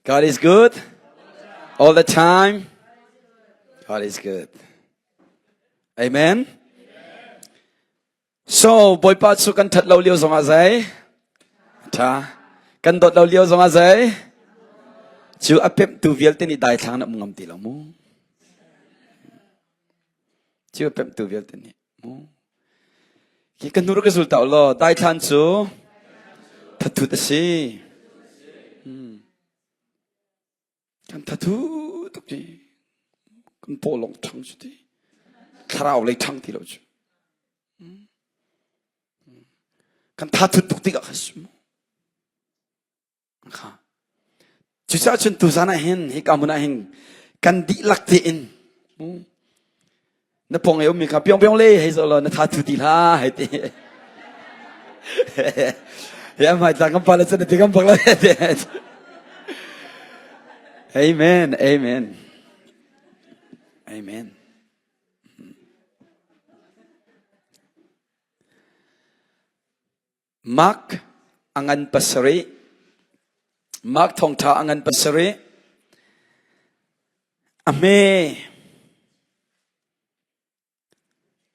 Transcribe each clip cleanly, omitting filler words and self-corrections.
God is good all the time. God is good. Amen. So Bawipa cu kan that lo lio zongah zei? Tha. Kan dawt lo lio zongah zei? Cu a pemhtu vialte nih daithlang na um ngam ti lo mu. Cu a pemhtu vialte nih mu. Hi ka hnur ka zul ta law daithlan cu thathut a si. Hmm. Kan thathu tuk ti. Kan paw lawng ṭhang cu ti. Thlarau lei ṭhang ti lo cu. Hmm. Kan thathut tuk tikah kha si mu. Kha. Cucaah cun tuzan ah hin hika hmun ah hin kan dihlak tein na pawng i ummi kha piong piong le hei zoh law na tha thu ti hlah hei ti. Ya mai tlang kan pala cun ti kan bak la Amen. Amen. Amen. Mark a ngan pasarih. Mark thawngṭha a ngan pasarih. A hme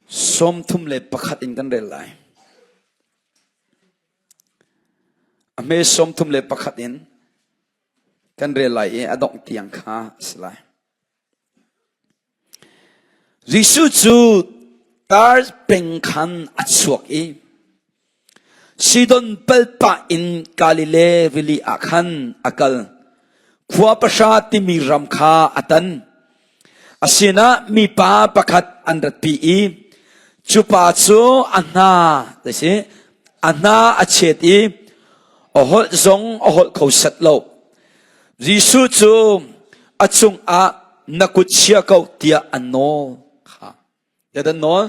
31 in kan rel lai. A hme 31 in kan rel lai i a dongh tiang kha a si lai. Jesuh cu Tar peng khan a chuak i Sidon palpah in Galilee rili ah khan a kal. Khua pahra timi ram kha a tan. A sinah mipa pakhat an ratpi i cu pa cu a hna a hna a chet i a holh zong a holh kho set lo. Jesuh cu a cungah na kut chia ko tiah an nawl kha. Tiah an nawl.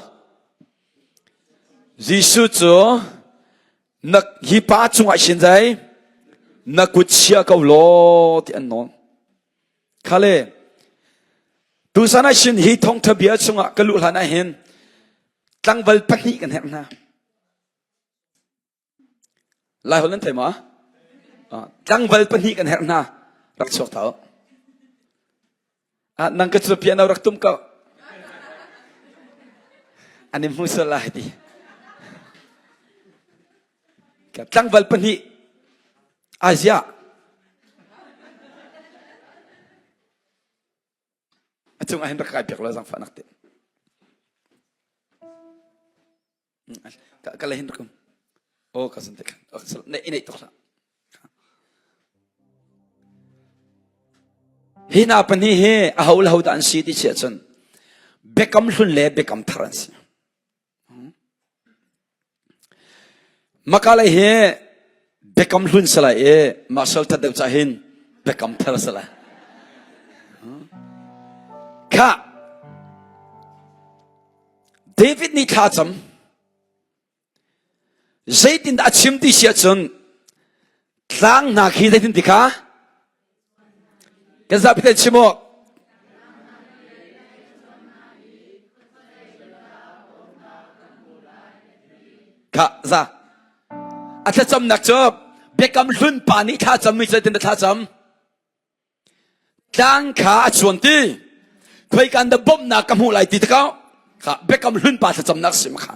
Jesuh cu na hi pa cungah shin zai na kut chia ko law ti an nawl. Khale tusan ah shin hi thawngtha bia chungah ka luh hlan ah hin tlangval pahnih kan herh hna. Laiholh nan thei maw? Tlangval pahnih kan herh hna. Rak chuak thau. Ah, nang ka cu piano rak tum ko. An in hmu sual lai ti. Tlangval pahnih Asia. A cung ah hin rak kai piak lo zangfah nak te. Ka le hin rak um. Oh, ka san te khan. Ne inei tok hlah. Hi hna pahnih hi a ho le ho dah an si ti si ahcun biakam hlun le biakam thar an si. Maka lei hi biakam hlun si lai i mah sal that deuh cah hin biakam thar si lai. Kha David nih thla cam zeitindah a chim ti si ahcun tlang hna khi zeitin ti kha kan zapi te chim awk kha za a thlacamnak cu biakam hlun pa nih thla cam mi zeitin dah thla cam Tlang kha a chuan ti. Khuaikan dah bawmhnak ka hmuh lai ti takau. Kha biakam hlun pa thlacamnak sim kha.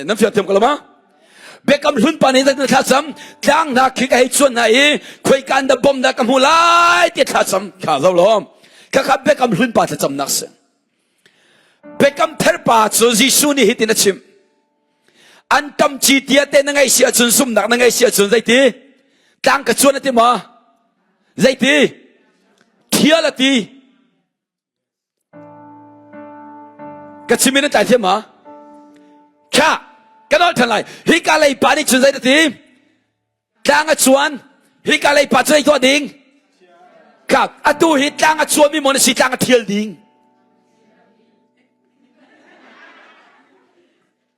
Nan fiang thiam ko lo ma? Biakam hlun pa nih zeitin thlacam tlang hna khi ka hei chuan hna i khuaikan dah bawmhnak ka hmuh lai ti thlacam kha zo lo. Kha kha biakam hlun pa thlacamnak si. Biakam thar pa cu Jesuh nih hitin a chim. An tam ci tia te na ngaih si ahcun zumnak na ngaih si ahcun zeiti tlang ka cuan a ti maw zeiti thial a ti ka chim in an tlai thiam ma kha ka nawl than lai hi ka lei pa nih cun zei ti tlang a cuan hi ka lei pa cu zei tuah ding kha atu hi tlang a cuan mi maw na si tlang a thial ding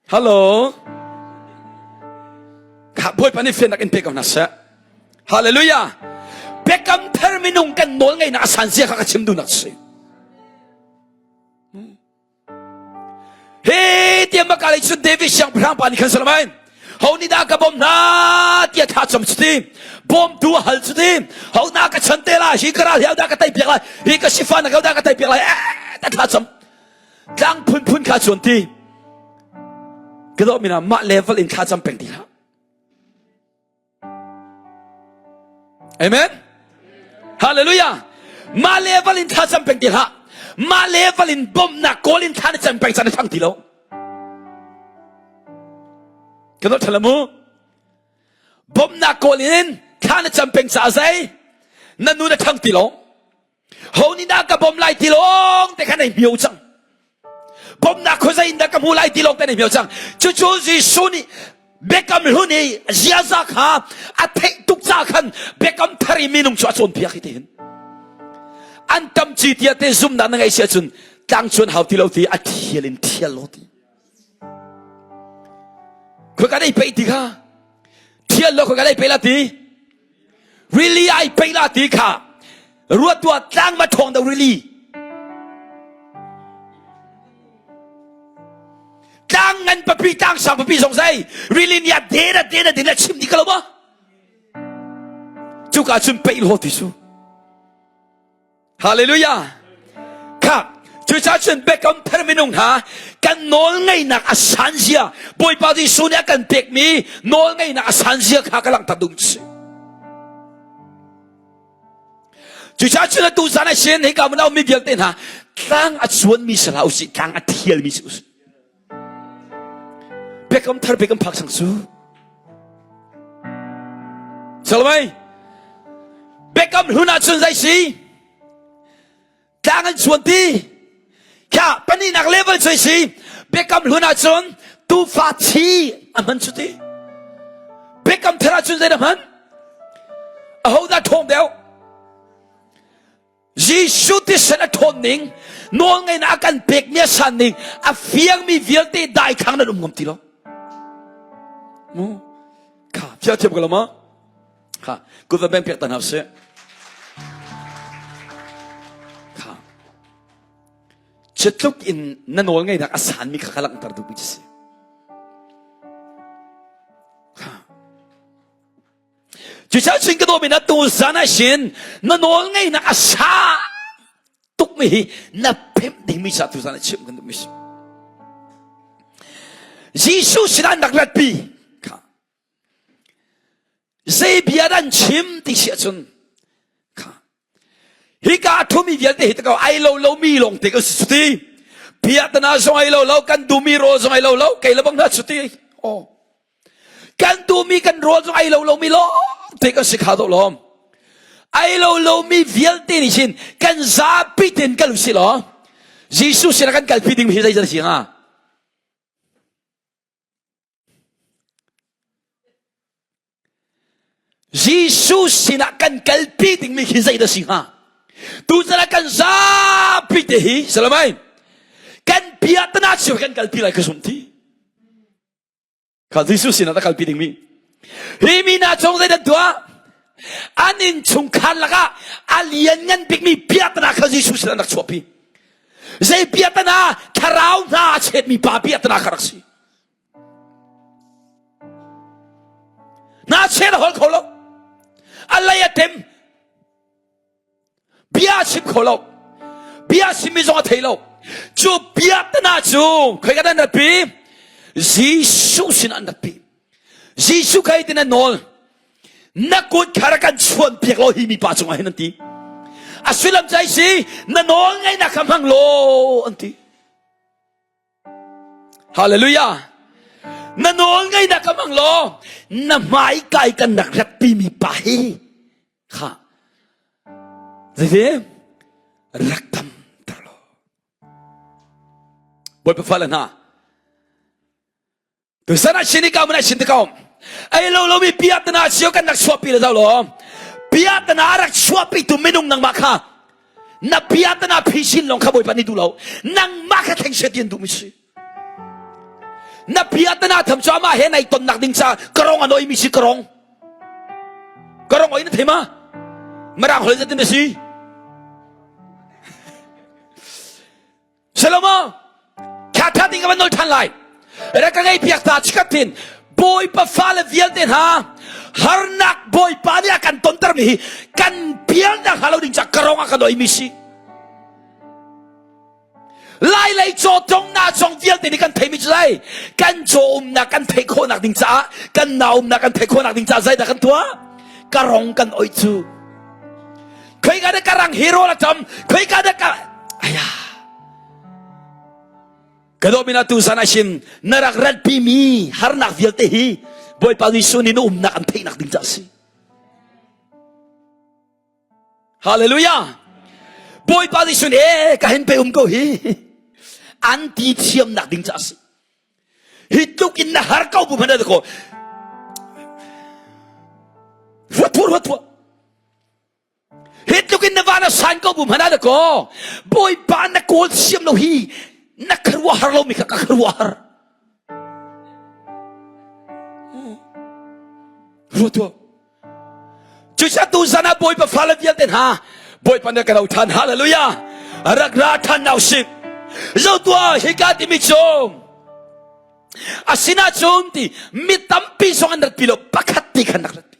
Hello. Kha Bawipa nih fiannak in pe ko hna seh. Hallelujah. Biakam thar minung kan nawl ngeihnak a san zia kha ka chim duhnak si. He tiah maka lei cun David siangpahrang pa nih khan salamai. Ho nih dah ka bawm hna tiah thla cam cu ti. Bawmtu a hal cu ti. Ho na ka chan te lai, hi ka ral hi dah ka tei piak lai, hi ka sifa na dah ka tei piak lai, eh, ta thla cam. Tlang phunphun kha chuan ti. Ka dawh mina mah level in thla cam peng ti hlah. Amen. Hallelujah. Mah level in thla cam peng ti hlah. Mah level in bawmhnak kawl in thla na cam peng caan na thang ti lo. Ka dawt thala mu. Bawmhnak kawl in thla na cam peng caah zei na nu na thang ti lo. Ho nih dah ka bawm lai ti lawng te kha nei hmio cang. Bawmnak khuazei in dah ka hmu lai ti lawng te nei hmio cang. Cucu Jesuh nih biakam hlun i ziaza kha a theih tuk ca khan biakam thar i minung cu a cawnpiak hi tihin. An tam ci tia te zumnak na ngeih si ahcun tlang cuan hau ti lo ti a thial in thial lo ti. Khoi ka nei peih ti kha thial lo khoi ka nei peih la ti. Rili ai peih la ti kha ruat tuah tlang ma ṭhawng do rili. Tlang ngan papi tlang sang papi zong zei rili nih a den a den a den a chim dih ka lo ma? Cuka cun peih lo ti su. Hallelujah. Kha cucaah cun biakam thar minung hna kan nawl ngeihnak a san zia Bawipa Jesuh nih a kan pekmi nawl ngeihnak a san zia kha ka langhter duh si. Cucaah cun atu zan ah sin hika mun a ummi vialte hna tlang a cuanmi si hlah usih tlang a thialmi si usih. Biakam thar biakam phak sang su. Salmai Biakam hlun ahcun zei si? Tlang an chuan ti. Kha pahnihnak level cu si. Biakam hlun ahcun tuufa thi a hman cu ti. Biakam thar ahcun zei dah hman? Ahodah ṭhawng deuh? Jesuh thisen a ṭhawn ning, nawlngeihnak a kan pekmi a san ning, a fiangmi vialte daithlang nan um ngam ti lo. Mu kha fiang thiam ko lo ma? Kha kut va beng piak ta hna sih. Kha Cutluk in na nawl ngeihnak a sanmi kha ka langhter duhmi cu si. Kha Cucaah cun ka dawmi na tu zan ah sin na nawl ngeihnak a sang tukmi hi na pemh dingmi ca tu zan ah chimh kan duhmi si. Jesuh sinah an rak ratpi kha zei bia dah an chim ti si ahcun kha Hika a ṭhumi vialte hi ko ai lo lomi lawng te kan si cuti. Piahtana zong ai lo lo, kan duhmi rawl zong ai lo lo, kei le bang hna cuti. Oh. Kan duhmi kan rawl zong ai lo lomi lawng te kan si kha dawh lawm. Ai lo lomi vialte nih hin kan zapi ten kal usih law Jesuh sinah kan kalpi ding hi zeidah si hnga? Jesuh sinah kan kalpi dingmi khi zeidah si hnga? Tuchan ah kan zapi te hi salamai kan piahtana cio kan kalpi lai ka zumh ti. Kha Jesuh sinah ta kalpi dingmi. Hi mi hna chung zeidah tuah? An inn chungkhar lakah a lianngan bikmi piahtana kha Jesuh sinah an rak chuahpi. Zei piahtana thlarau hna a chetmi pa piahtana kha rak si. Hna chen a holh kho lo. A lei a tem. Bia a chim kho lo. Bia chimmi zong a thei lo. Cu bia tana cu khoi kan an ratpi? Jesuh sin an ratpi. Jesuh kha hitin a nawl. Na kut kha rak kan chuan piak law hi mipa cungah hin an ti. A sullam cai si na nawl ngeihnak kha hmang law an ti. Hallelujah. Na nawl ngeihnak ka hmang law na hmai kai kan rak ratpi mi pa hi kha zeiti rak dam ter law Bawipa fale hna Tusan ah shin i ka mun ah shin te ka ei lo lomi piatana sio kan rak chuahpi le zau lo piatana rak chuahpi tu minung nangmah kha na piatana phisin lawng kha bawipa nih duh lo nangmah kha thleng se ti an duh mi si na piatana tham cu amah he nai tonnak ding ca karong a noi mi si karong karong oi na thei ma marang hol zatin na si Salomo, kha tha ding ka van nol than lai. Rak ka ngei piak ta chikat tin. Bawipa fale vialte hna harnak Bawipa nih a kan tontermi hi kan pialnak hnga lo ding ca ka rong a kan oimi si. Lai lei caw tong na cong vialte nih kan theimi cu lai kan caw umnak kan theih khawhnak ding caah kan na umnak kan theih khawhnak ding caah zeidah kan tuah ka rong kan oih cu khoika dah ka rang hero la tam khoika dah ka aya ka dawh mina tu san asin na rak ratpi mi harnak vialte hi Bawipa Jesuh nih na umnak an theihnak ding caah si Hallelujah! Bawipa nih cun ee ka hin pe um ko hi an ti thiamnak ding ca a si. Hi tluk in na har ko bu hmanh ko. Ruat thuah ruat thuah. Hi tluk in na van a san ko bu hmanh ko. Bawipa na kawl thiam lo hi na kharuahar lo mi kha ka kharuahar. Ruat tuah. Cucaah tuzan ah Bawipa fale vialte hna Bawipa nih kan auh ṭhan. Hallelujah. Rak ra ṭhan hna usih. Zo tuah hika timi cu asinah cun ti mi tampi zong an ratpi lo pakhat ti khan rak ratpi.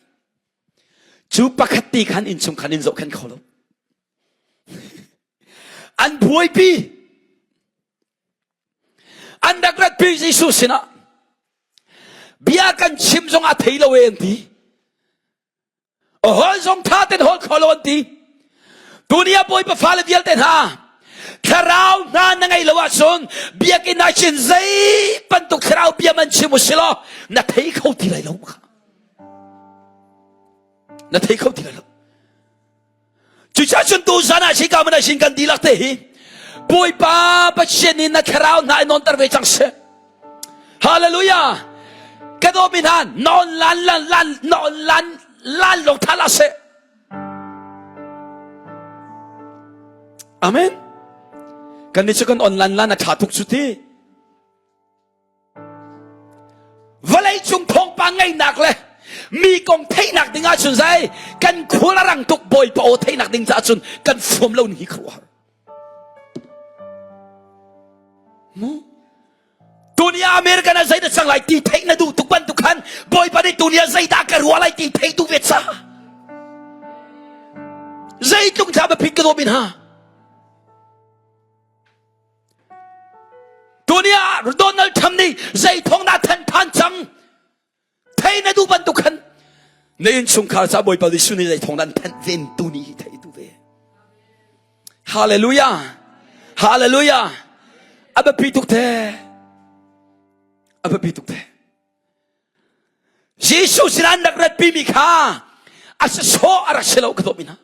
Cu pakhat ti khan innchung khan in zohkhenh kho lo. An buaipi. An rak ratpi Jesuh sinah bia kan chim zong a thei lo e an ti a hol zong tha ten hol kho lo an ti tuni ah bawipa fale vialte hna thlarau hna na ngei lo ahcun biakinn ah chin zei bantuk thlarau bia man chim u si law na thei kho ti lai lo na thei kho ti lai lo Cucaah cun tuzan ah hika man ah hin kan dihlak te hi Bawipa Pathian nih na thlarau hna in nawnter ve cang seh. Hallelujah. Ka dawmi hna nawn lan lan lan nawn lan lan lawng tha la seh. Amen. Kan nih cu kan online lan a tha tuk cu ti. Vawleicung thawngpang ngeihnak le mi kong theihnak ding ahcun zai kan khul a rang tuk bawipa aw theihnak ding caah cun kan fuam lo ni hi khuaruahhar. Mu Tunia American ah zeidah cang lai ti theih na duh tuk bantuk khan bawipa nih tunia zeidah ka ruah lai ti theih duh ve ca. Zeitluk thla biapit ka dawm in ha. Tuni ah Donald Trump nih zei thong dah than than cang thei na duh bantuk khan na innchungkhar ca Bawipa Jesuh nih zei thong dah an thanh ven tu ni hi thei tu ve. Hallelujah. Hallelujah. A biapi tuk te. A biapi tuk te. Jesuh sin an rak ratpi mi kha a sawh a rak si lo ka dawh mi hna.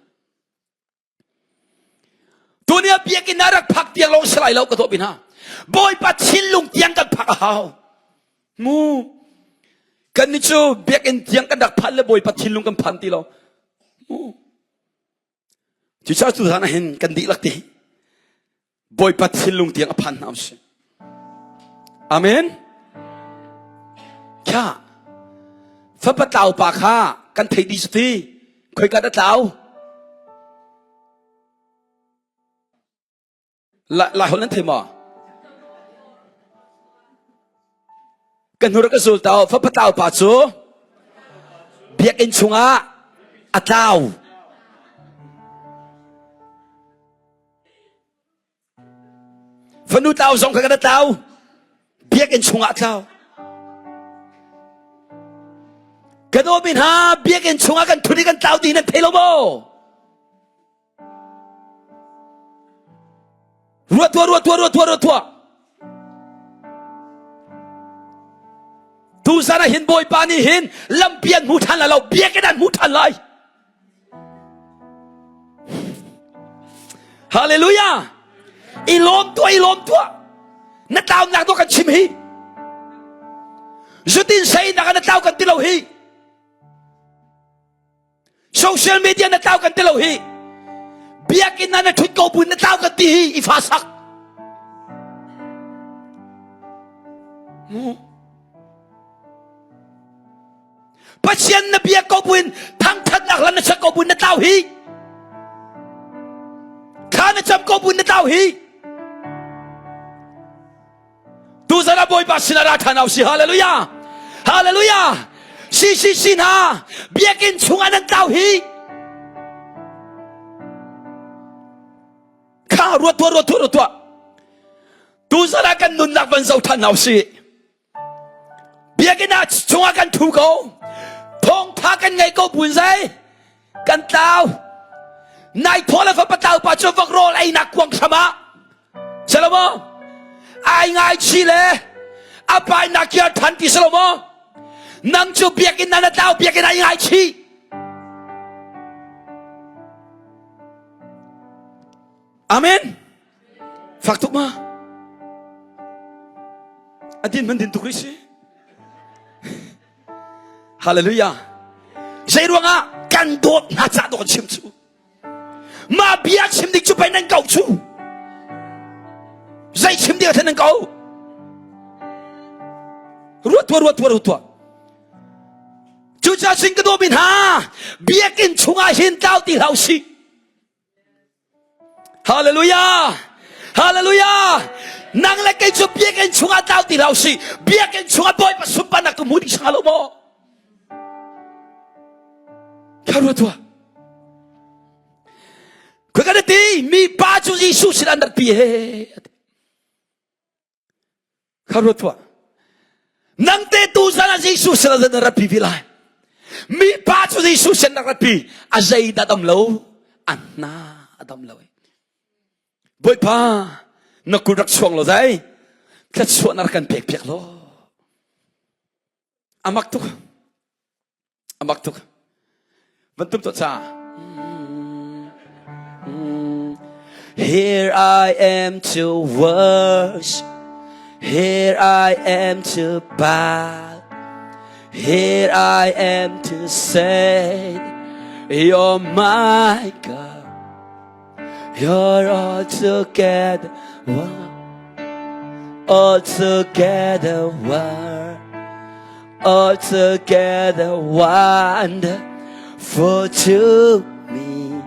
Tuni ah biakinn ah rak phak tiang lawng si lai lo ka dawh hna. Bawipa thinlung tiang kan phak a hau. Mu kan ni cu biakinn tiang kan rak phan le Bawipa thinlung kan phan ti lo. Mu Cucaah cu zan ah hin kan dihlak ti Bawipa thinlung tiang a phan hna usih. Amen. Kha fapa tlau pa kha kan thei dih ti khoika dah tlau lai holh nan thei maw Ka hnur ka zul tau fapa tlau pa cu biakinn chungah a tlau. Fanu tlau zong kha kan tlau. Biakinn chungah a tlau. Ka dawmi hna biakinn chungah kan thun i kan tlau dih nan thei lo maw? Ruat tuah, ruat tuah, ruat tuah, ruat tuah. Tuzan ah hin Bawipa nih hin lampi an hmu ṭhan lai lo, biakinn an hmu ṭhan lai. Hallelujah! I lawm tuah, i lawm tuah. Na tlaunak dawh kan chim hi. Zutin seinak ah na tlau kan ti lo hi. Social media na tlau kan ti lo hi. Biakinn ah na ṭhut ko bu na tlau kan ti hi i fa sak. Pathian na biak ko buin thangthatnak hla na sak ko buin na tlau hi. Thla na cam ko buin na tlau hi. Tuzan ah Bawipa sinah ra ṭhan au si. Hallelujah. Hallelujah! CCC hna biakinn chungah nan tlau hi. Kha ruat tuah ruat tuah ruat tuah. Tuzan ah kan nunnak van zoh than hna usih. Biakinn ah chungah kan thu ko. Thawngtha kan ngei ko bun zai. Kan tlau. Nai thaw le fapa tlau pa cu vok rawl einak kuang hram ah. Salomo ai ngai chi le a pai nak kiar than ti Salomo nang cu biakinn na tlau biakinn ai ngai chi. Amen. Fak tuk ma? A din man din tuk rih si. Hallelujah. Zei ruangah kan dawt hna ca dawt chim cu. Ma bia chim ding cu pei nan ko cu. Zei chim ding ah nan ko. Ruat tuah ruat tuah ruat tuah. Cucaah sin ka dawmi hna biakinn chungah hin tlau ti hlah usih. Hallelujah! Hallelujah! Nang le kei cu biakinn chungah tlau ti hlah usih. Biakinn chungah Bawipa sunparnak tu hmu ding si hnga lo maw? Kha ruat tuah. Khoi kan ti mi pa cu Jesuh sin an rat pi he. Kha ruat tuah. Nang te tu zan ah Jesuh sin ah na ratpi ve lai. Mi pa cu Jesuh sin rak ratpi. A zei dah dam lo? A hna a dam lo. Bawipa, na kut rak chuang lo dai. Thluachuah na rak kan pek piak lo. A mak tuk. A mak tuk. Van tum tuah ca. Here I am to worship. Here I am to bow. Here I am to say, You're my God. You're all together one. All together one. All together wonderful to me.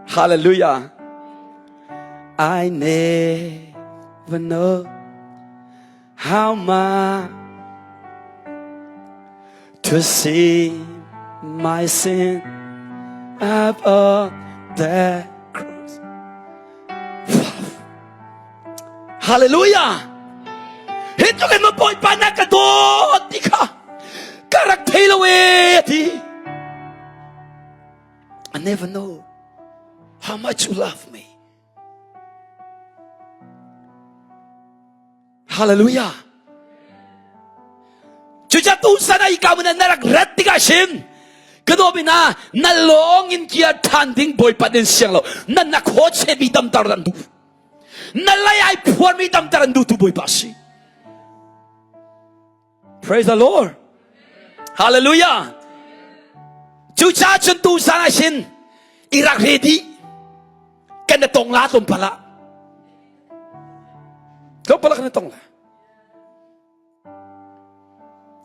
Hallelujah. I never know how much to see my sin up on the cross. Hallelujah! Hi tluk in Bawipa na ka dawt ti kha ka rak thei lo e ti. I never know how much you love me. Hallelujah. Cuca tu sana i ka mun na rak rat tikah shin ka do bina na lawng in kia than ding bawipa din siang lo na na kho che mi damtar dan du na lei ai phuar mi damtar an du tu bawipa si Praise the Lord. Hallelujah. Cucaah cun tu zan ah hin i rak ready kan na tong la tlawmpal ah tlawmpal ah kan na tong la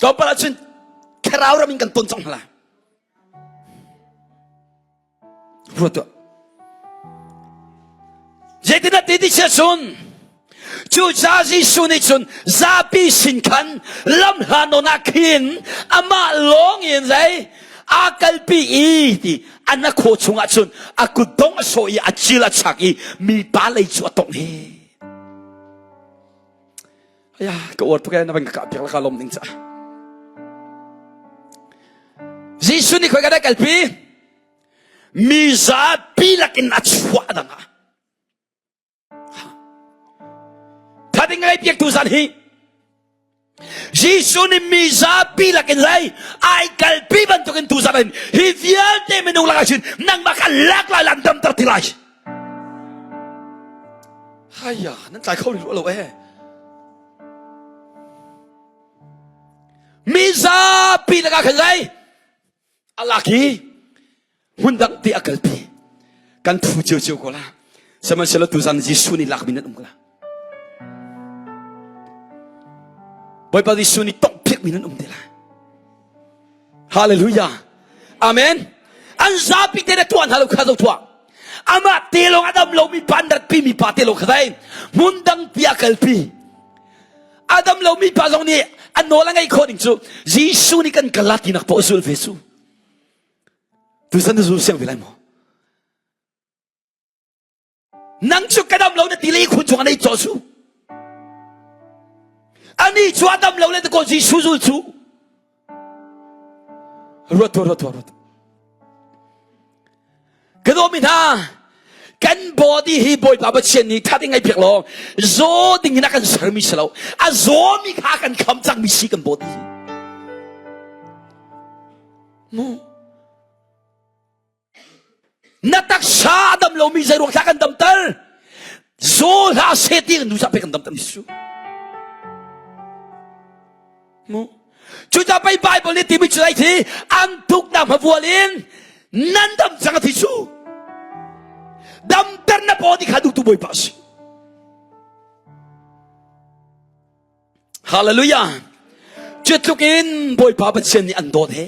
tlawmpal ah cun thlarau ram in kan ton cang hna Ruat tuah. Zeitin ti ti sia cun cucaah Jesuh nih cun zapi sin khan lamhla nawn ah khin amah lawng in zei aa kalpi i ti an a khaw chungah cun a kutdong a sawh i a cil a chak i mipa lei cu a tongh hi. Aya, ka uar tuk e na van ka kah piak la ka lom ding ca. Jesuh nih khoi ka dah kalpi? Mi zapi lakin a chuah dang ah. Thading ngai piak tu zan hi. Jesuh nih mi zapi lakin lai ai kalpi bantukin tu zan in hi vialte minung lakah cun nangmah kha lak lai lan damter ti lai. Haya, nan tlai kho rih lo eh. Mi zapi lakah khan lai a lak hi hmun dang te a kalpi. Kan thu cio cio ko la. Sihmanhsehlaw tuzan Jesuh nih lakmi nan um ko la. Bawipa Jesuh nih tongh mi nan um te lai. Hallelujah. Amen. An zapi te na tuah hna lo kha zo tuah. Amah te lawng a dam lomi pa an ratpi mi pa te lawng kha dai. Hmun dang pi a kalpi. A dam lomi pa zong nih a nawl a ngeih khawh ding cu Jesuh nih kan kal la tinak paoh zul ve su. Tuzan na zul siang ve lai maw? Nang cu ka dam lo na ti le khun chung an ei caw su. Ani cu a dam lo le ko Jesuh zul cu. Ruat tuah, ruat tuah, ruat. Ka dawmi hna, kan body hi Bawipa Pathian nih that in ngai piak law, zaw ding in a kan sermi si lo. A zawmi kha a kan kham cangmi si kan body hi. Mu. Na taksa a dam lomi zei ruang thla kan damter? Zaw hlah seh ti kan duh pe kan damter mi su. Mu. Cucaah pei Bible nih timi cu lai thi an tuknak hmavual in nan dam cang a ti cu. Damter na paw ti kha duhtu Bawipa a si. Hallelujah. Cu tluk in Bawipa Pathian nih an dawt he.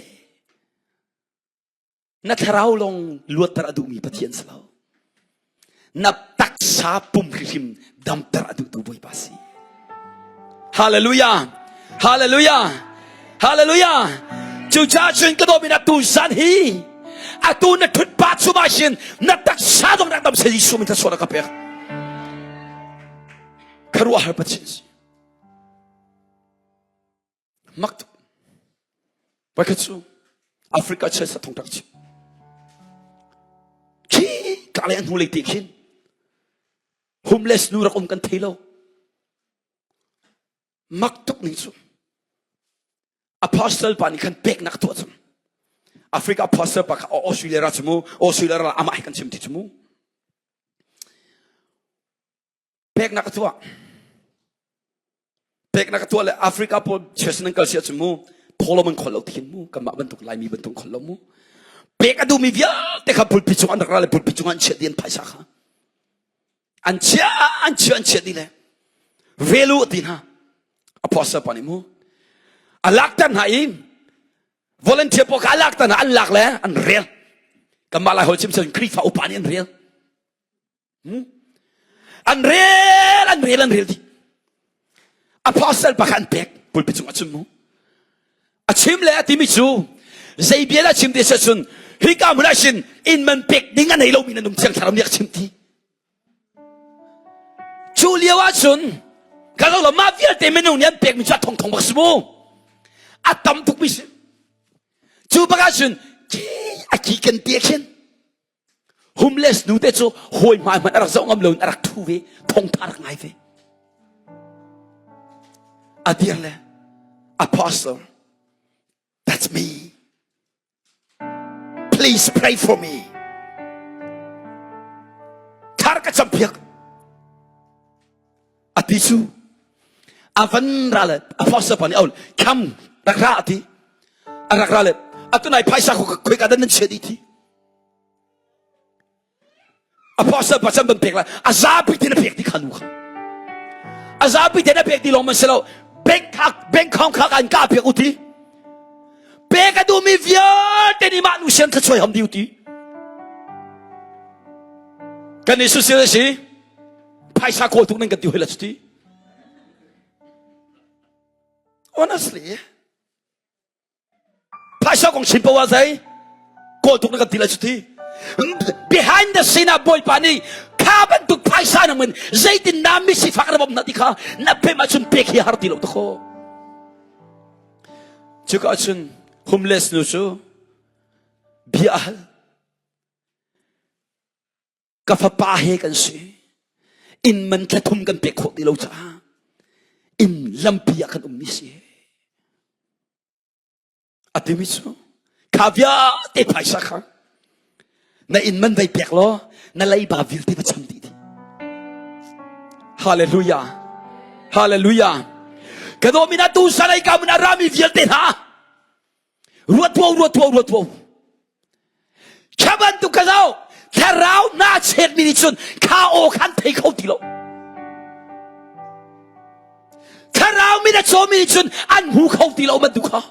Na thlarau lawng luatter a duhmi Pathian si lo. Na taksa pum hrimhrim damter a duhtu Bawipa si. Hallelujah! Hallelujah! Hallelujah! Cucaah cun ka dawmi na tu zan hi atu na thut pa chungah hin na taksa dong rak dam se Jesuh min thluachuah ka pek. Kharuahhar Pathian si. Mak tuk. Voikhat cu Africa church ah thongtak chim. Khi ka le an hnulei te khin homeless nu rak um kan thei lo. Mak tuk ning cu. Apostle pa nih khan peknak tuah cang. Africa apostle pa kha Australia ra cu mu, Australia ra amah hi kan chim ti cu mu. Peknak a tuah. Peknak a tuah le Africa pawl church nan kal si ahcun mu thawlawm an khol lo thin mu kanmah bantuk Laimi bantuk khol lo mu. Pek a duhmi vialte kha pulpi cung an rak ra le pulpi cung an chiah dih an phaisa kha. An chiah an chiah an chiah dih le velu a ti hna. Apostle pa nih mu a lakter hna i volunteer pawl kha a lakter hna an lak le an rel. Kanmah Lai hawi chim Khrihfa upa nih an rel. Hmm? An rel, an rel, an rel dih. Apostle pa kha an pek pulpit cung ah cun mu. A chim le a timi cu zei bia dah chim ti si cun hika hmun ah sin inn man pek ding a nei lomi na nung thiang thlarau nih a chim ti. Cu lio ah cun ka lo lo mah vialte minung nih an pekmi cu a thongthong bak si mu. A tam tuk mi si. Cu bak ah cun a ki kan te khin Homeless nu te cu hawi hmai hmanh a rak zoh ngam lo in a rak thu ve, thongtha rak ngai ve. A dir le apostle, that's me. Please pray for me. Thar ka campiak. A ti cu a van ra le apostle pa nih aul come rak ra a ti. A rak ra le atu nai phaisa khoi ka dan nan chia dih ti. Apostle pa can ban pek lai a zapi te na pek ti kha nu kha a zapi te na pek ti lawng man si lo bank kha bank khong kha kan ka pek uti pek a duhmi vialte nih mah nu sian kha chuai ham di uti kan i susil si phaisa kawl tuk nan kan ti hoi la chuti honestly Phaisa kong chim poah zei kawl tuk na kan ti lai cu ti. Behind the scene ah Bawipa nih kha bantuk phaisa nang in zeitin na mi sifak na bawmh na ti kha na pem ahcun pek hi har ti lo ta khaw. Cuka ahcun homeless nu cu bia a hal. Ka fapa he kan si. Inn man thla thum kan pek khawh ti lo caah inn lampi ah kan ummi si. A timi cu kha vialte phaisa kha na inn man vai pek law na leiba vialte va cham dih dih. Hallelujah. Hallelujah. Ka dawmi na tu sanai ka mun a rami vialte hna ruat tuah ruat tuah ruat tuah Kha bantuk ka zoh thlarau na chetmi nih cun kha aw khan thei kho ti lo. Thlarau min a cawmi nih cun an hmu kho ti lo bantuk kha.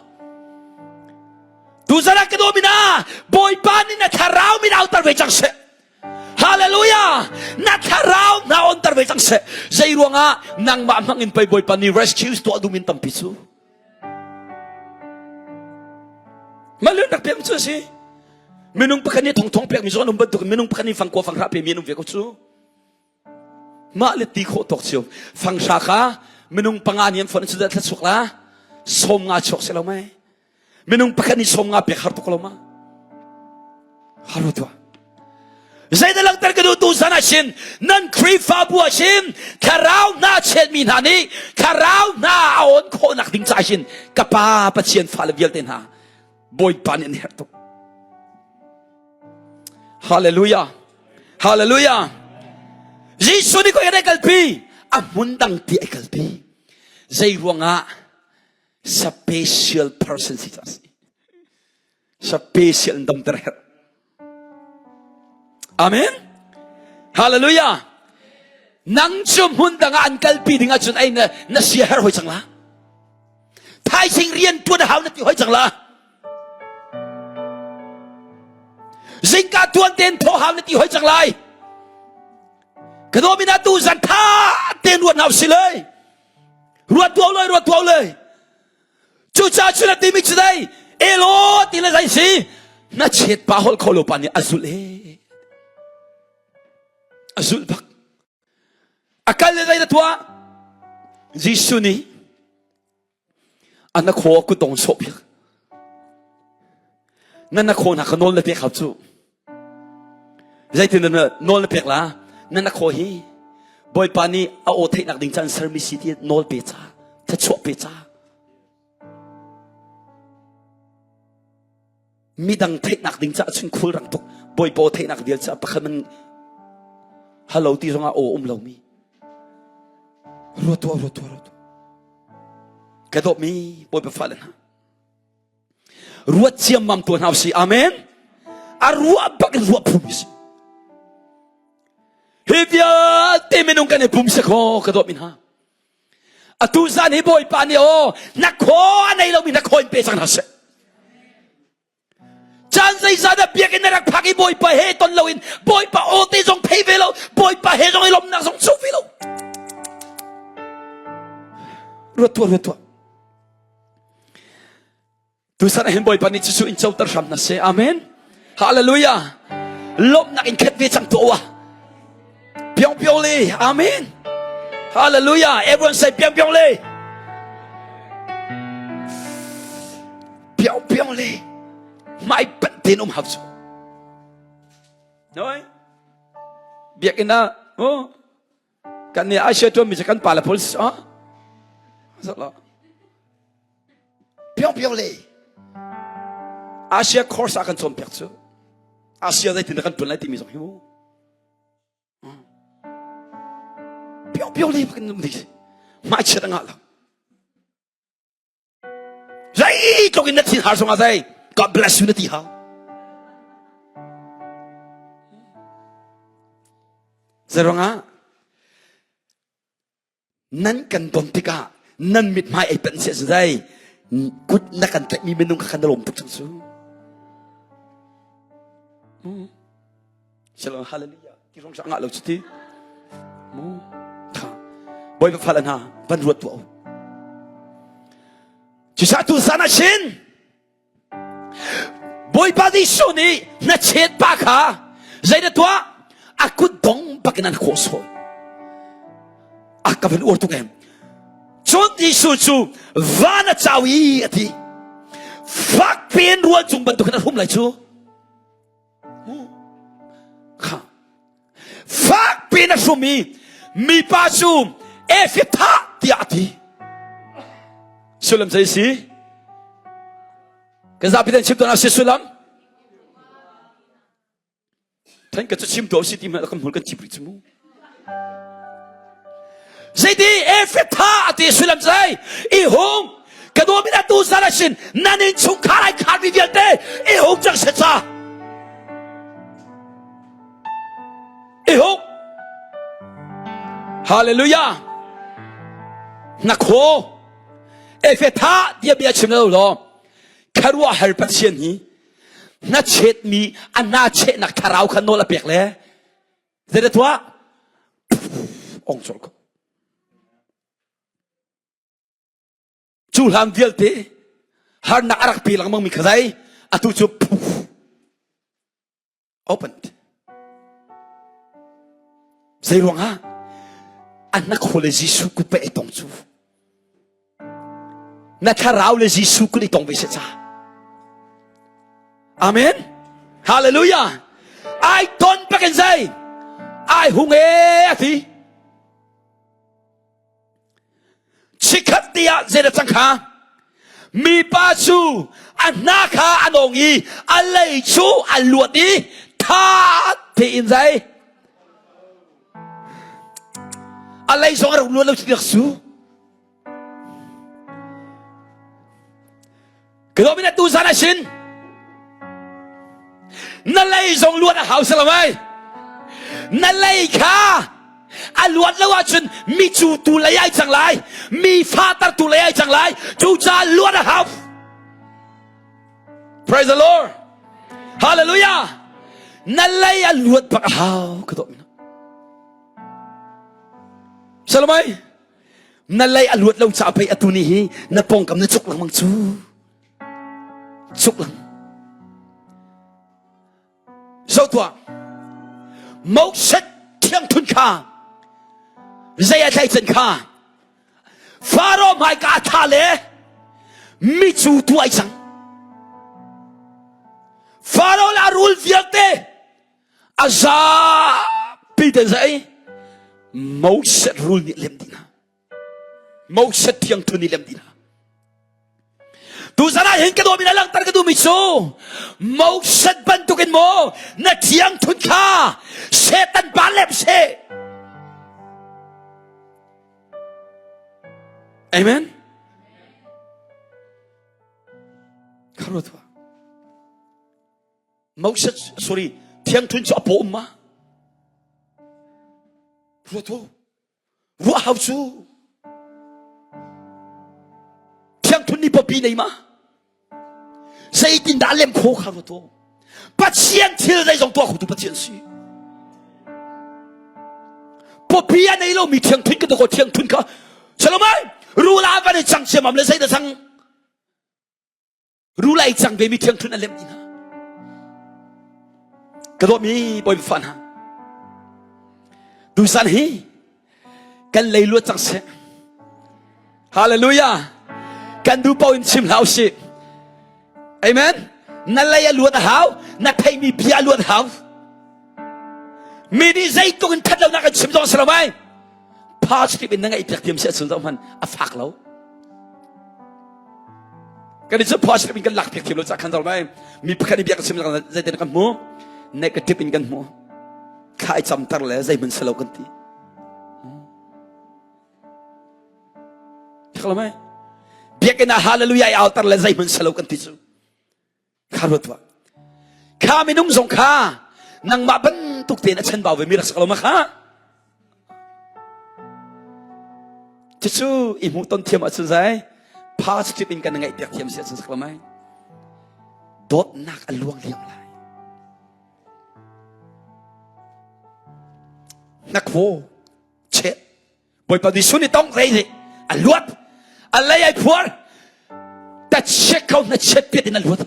Tuzan ah ka dawmi na Bawipa nih na thlarau min autar ve cang seh. Hallelujah! Na thlarau hna onter ve cang seh. Zei ruangah nangmah hmang in pei Bawipa nih rescue tuah dumin tampi cu. Malun rak pek cu a si. Minung pakhat nih thongthong pekmi cu an um bantuk minung pakhat nih fangkua fanghra pemi an um ve ko cu. Mah le ti khawh tawk cio. Fanghra kha minung panga nih an fonh cu dah thla la. Sawm nga chuak si lo mei. Minung pakhat nih sawm nga pek har tuk lo ma? Har tuah. Zeidah langhter ka duh tu zan ah sin nan Khrihfabu ah sin thlarau hna chetmi hna nih thlarau hna a awn khawhnak ding caah hin ka pa Pathian fale vialte hna Bawipa nih an herh tuk. Hallelujah. Hallelujah. Jesuh nih koi a kalpi a hmun dang ti ai kalpi. Zei ruangah special person si ca si. Special in damter herh. Amen. Hallelujah. Nang cu hmun dang ah an kalpi ding ahcun ei na, na sia herh hoi cang la. Thaizing rian tuan hau na ti hoi cang la. Zingka tuan ten tho hau na ti hoi cang lai. Ka domina tu zan tha ten ruat hau si lai. Ruat tuau loi, ruat tuau loi. Cucaah cun a timi cu dei, elaw ti le zei si, na chet pa holh kho lo pa nih a zulh e. A zulh bak. A kal le zei na tuah? Jesuh nih a na khaw a kutdong sawh piak. Na na khaw hna kha nawl na pek hau cu. Zeitin na nawl na pek la? Na na khaw hi Bawipa nih a aw theihnak ding caan sermi si ti nawl pe ca, thachuah pe ca. Midang theihnak ding caah cun khul rang tuk. Bawipa aw theihnak vial caah pakhat man hello ti zongah aw um lomi. Ruat tuah, ruat tuah, ruat tuah. Ka dawtmi Bawipa fale hna. Ruat ciammam tuah hna usih. Amen. A ruah bak in ruah phumi si. Hi vialte minung kan i pum si kho ka dawtmi hna. Atu zan hi Bawipa nih aw na khaw a nei lomi na khaw in pe cang hna seh. Caan zeizah dah biakinn na rak phak i Bawipa he ton loin Bawipa aw te zong thei ve lo, Bawipa he zong i lawmhnak zong cu ve lo. Ruat tuah, ruat tuah. Tusan ah hin Bawipa nih cucu in coter hram hna seh. Amen. Hallelujah. Lawmhnak in khat ve cang tuah wa. Pyong pyong le. Amen. Hallelujah. Everyone say pyong pyong le. Pyong pyong le. Mai panh ten um hau cu. Noi. Biakinn ah oh kan nih Asia tuanmi cu kan pa le pawl ah lo piong piong le Asia course ah kan cawnpiak cu Asia zeitin kan tuan lai timi zong hi mu piong piong le kan um ding hmaichiat a ngah lo Zeitluk in na thin har zongah zei God bless you na ti hau. Zeruangah nan kan don tikah nan mithmai ei panh sia zai kut na kan tlaihmi minung kha kan lawm tuk cang cu. Shalom hallelujah ti rong ngah lo cu ti. Mu tha. Bawipa fale hna van ruat tuah u. Cusa tu san ah shin Bawipa Jesuh nih na chet pa kha zei na tuah a kut dong bakin an khawh sawi. A ka van uar tuk em. Cun Jesuh cu van a cau i a ti. Fak piin rual cung bantukin a hrum lai cu. Kha. Fak piin a hrum i mipa cu Ephrathah tiah a ti. Sullam zei si? Kan zapi ten chim tuan si sullam? Then ka cu chim tuah si ti hmanh kan hmul kan chip rih cu mu. Zeiti Ephrathah a ti sullam zei? I hung ka dawmin atu zan ah sin nan in chungkhar ai kharmi vialte i hung cang se ca. I hung. Hallelujah. Na khaw Ephrathah tiah bia chim lo law kharuahhar Pathian hi na chetmi a na chehnak thlarau kha nawl a pek le. Zei tuah? Ong colh ko. Cu hlan vialte harnak a rak pe lengmang mi kha zai atu cu opened. Zei ruangah an na khaw le Jesuh kut pe i tong cu na thlarau le Jesuh kut i tong ve se ca. Amen. Hallelujah. Ai ton pakin zai ai hung e ati. Chikkhat te ah zei dah cang kha? Mipa cu a hna kha a nawng i a lei cu a luat i tha tein zai a lei zong a rak luat lo ti rak su. Ka na tu zan a sin na lei zong luat a hau salamai na lei kha a luat lo ahcun mi cu tu lei ai cang lai mi fa tar tu lei ai cang lai cu ca luat a hau praise the lord hallelujah na lei a luat bak a hau ka dawt salamai Na lei a luat lo caah pei atu ni hi na pawngkam na cuk lengmang cu. Cuk lang. Zoh tuah. Moses thiangthun kha zei a tlaichan kha Faro hmaika a tha le micu tu ai cang. Faro le a rul vialte a zapi ten zei Moses rul nih lem dih hna Moses thiangthu nih lem dih hna tuzan ah hin ka dawm in a langhter ka duhmi cu Moses bantukin maw na thiangthun kha Satan pa lem seh Amen Kharuat Moses sorry thiangthun cu a paw um ma ruat u ruah hau cu thiangthun ni pawpi nei ma zeitin dah lem kho kha ruat u Pathian thil zeizong tuah khotu Pathian si pawpi a nei lomi thiangthun ka ko thiangthun kha Salomai rula van i cang siamam le zei dah cang Rul ai cang ve mi thiangthun an lem dih hna. Ka dawtmi Bawipa fa hna. Tuzan hi kan lei luat cang seh. Hallelujah. Kan duh paoh in chim hlah usih. Amen. Na lei a luat a hau, na theihmi bia a luat a hau. Mi nih zeitluk in that lonak an chim zong si lo mai. Positive in na ngaih piak thiam si ahcun zoh hmanh a fak lo. Kan i cu positive in kan lak piak thiam lo cah khan zoh mai. Mi pakhat nih bia kan chim zeitin kan hmu? Negative in kan hmu. Thla i camter le zeihmanh si lo kan ti. Thak lo mai. Biakinn ah hallelujah i auter le zeihmanh si lo kan ti cu. Kha ruat tuah. Kha minung zong kha nangmah bantuk tein a chanbau ve mi rak sak lo ma kha? Cucu i hmuh ton thiam ahcun zai positive in kan ngaih piak thiam si ahcun sak lo mai. Dawtnak a luang liam lai. Nakwo chet Bawipa Jesuh nih tong rei nih a luat a lei ai phuar ta chiat ko na chiat piat in a luat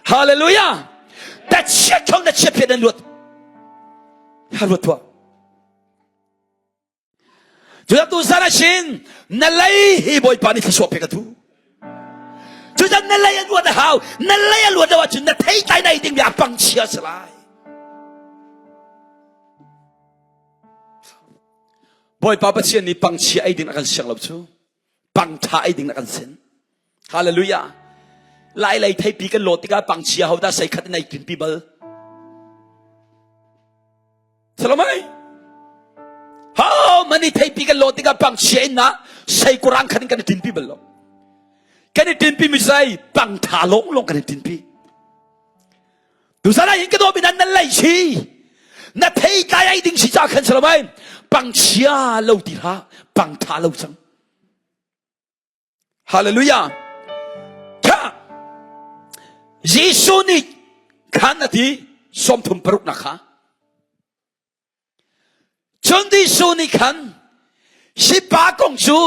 Hallelujah ta chiat ko na chiat piat in a luat ha luat tuah Cudah tu zan ashin na lei hi Bawipa nih thluachuah pek a tu Cucan na lei a luat a hau na lei a luat lo ahcun na thei tlai nai ding mi a pang chia si lai Bawipa Pathian nih pangchia ei ding a kan siang lo cu. Pangtha ei ding a kan sin. Hallelujah. Lai lei theipi kan lawt tikah pangchia ho dah sei khat in ei tinpi bal. Salomai. How many theipi kan lawt tikah pangchia in na sei kurang khat in kan i tinpi bal lo. Kan i tinpi mi sai pangtha long long kan i tinpi. Tuzan ah hin ka dawmi nan nan lei si. Na thei tlai ai ding si ca khan si lo mai. Pangchia lo ti hlah, pangtha lo cang. Hallelujah. Tha. Jesuh nih khan a ti. Sawmthum paruknak kha. Cun Jesuh nih khan hi pa kong cu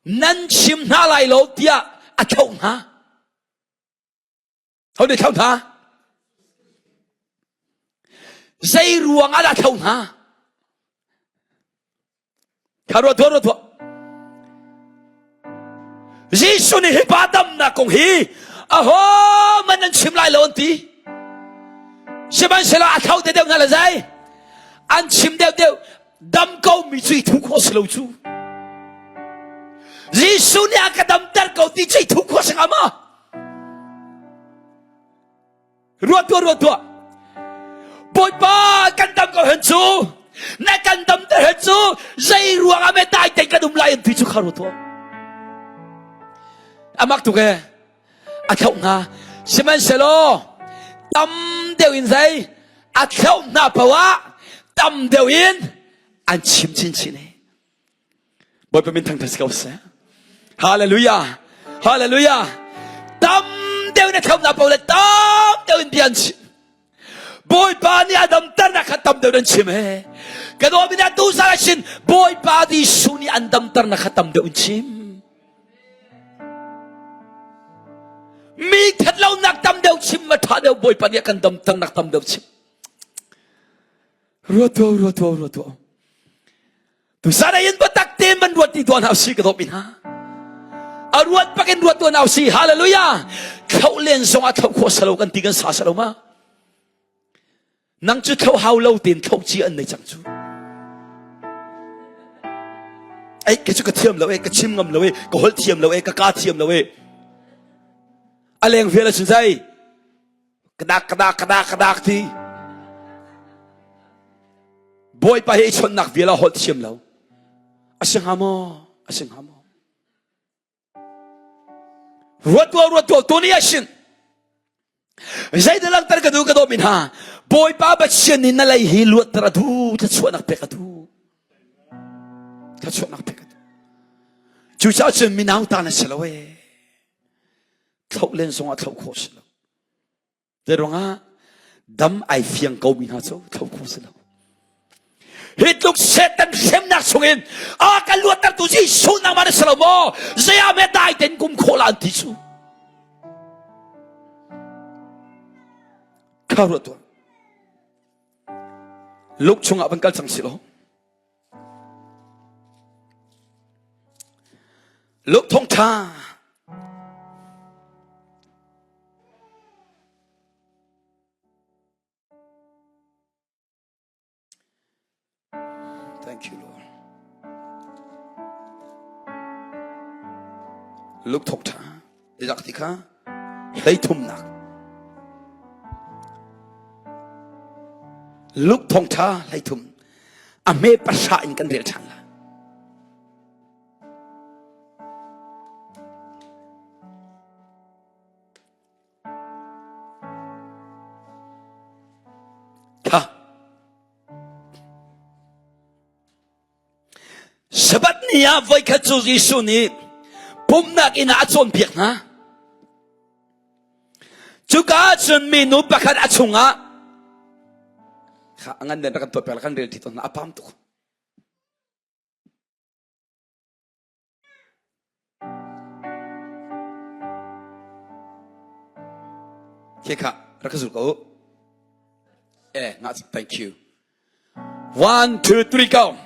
nan chim hna lai lo tiah a thlauh hna. Ho nih thlauh hna? Zei ruang ah dah thlauh hna? Kha ruat tuah ruat tuah. Jesuh nih hi pa damnak kong hi aho man nan chim lai lo an ti. Sihmanhsehlaw a thlauh te deuh hna le zai an chim deuh deuh dam ko mi cu i thu khawh si lo cu. Jesuh nih a ka damter ko ti cu i thu khawh si hnga maw? Ruat tuah, ruat tuah. Bawipa kan dam ko hen cu. Na kan dam ter hen cu. Zei ruang ah me dai te kan um lai an ti cu kha ruat tuah. Amak tuk e. A thlauh hna. Sihmanhsehlaw tam deuh in zei a thlauh hna poah tam deuh in an chim chinchin e. Bawipa min thangthat si ko seh. Hallelujah. Hallelujah. Tam deuh na thlauhnak paoh le tam deuh in bia an chim. Bawipa nih a damternak kha tam deuh an chim he. Ka dawmi na tu sal sin Bawipa Jesuh nih an damternak kha tam deuh in chim. Mi thatlonak tam deuh chim ma tha deuh Bawipa nih a kan damternak tam deuh chim. Ruat tuah, ruat tuah, ruat tuah. Tuzan in biatak tein van ruat ti tuah hna usih ka dawt mi hna. A ruat bak in ruat tuah hna usih. Hallelujah. Thloh len zong ah thloh khawh salo kan ti kan sa salo ma. Nang cu thloh hau lo tein thloh ci an nei cang cu. Ei ka cu ka thiam lo e ka chim ngam lo e ka holh thiam lo e ka ka thiam lo e. A leng vial a zai. Kadak kadak kadak kadak ti. Bawipa he i chawnhnak vial ah holh thiam lo. A si hnga maw? A si hnga maw? Ruat tuah, ruat tuah, tuni ah sin. Zeidah langhter ka duh ka dawmi hna? Bawipa Pathian nih na lei hi luatter a duh, thluachuahnak pek a duh. Thluachuahnak pek a duh. Cucaah cun minau ta na si lo ee. Thloh len zong ah thloh khawh si lo. Zei ruangah dam ai fiang ko mi hna cu thlo kho si lo. Hi tluk Satan hremnak chungin a kan luattertu Jesuh nangmah na si lo maw? Zei ah me dai ten kum khawh la an ti cu. Kha ruat tuah. Luke chungah van kal cang si lo. Luke thawngṭha Thank you, Lord. Luke thawngṭha Izak ti kha hleithumnak Luke thawngṭha hleithum a hme pahra in kan rel ṭhan la. Kha Sabbath ni ah voikhat cu Jesuh nih pumhnak inn ah a cawnpiak hna. Cuka ah cun minu pakhat a chungah kha a ngan den rak kan tuah piak kan rel ṭi tawn hna a pam tuk. Khi kha rak ka zul ko. Eh, nga thank you. One, two, three, go.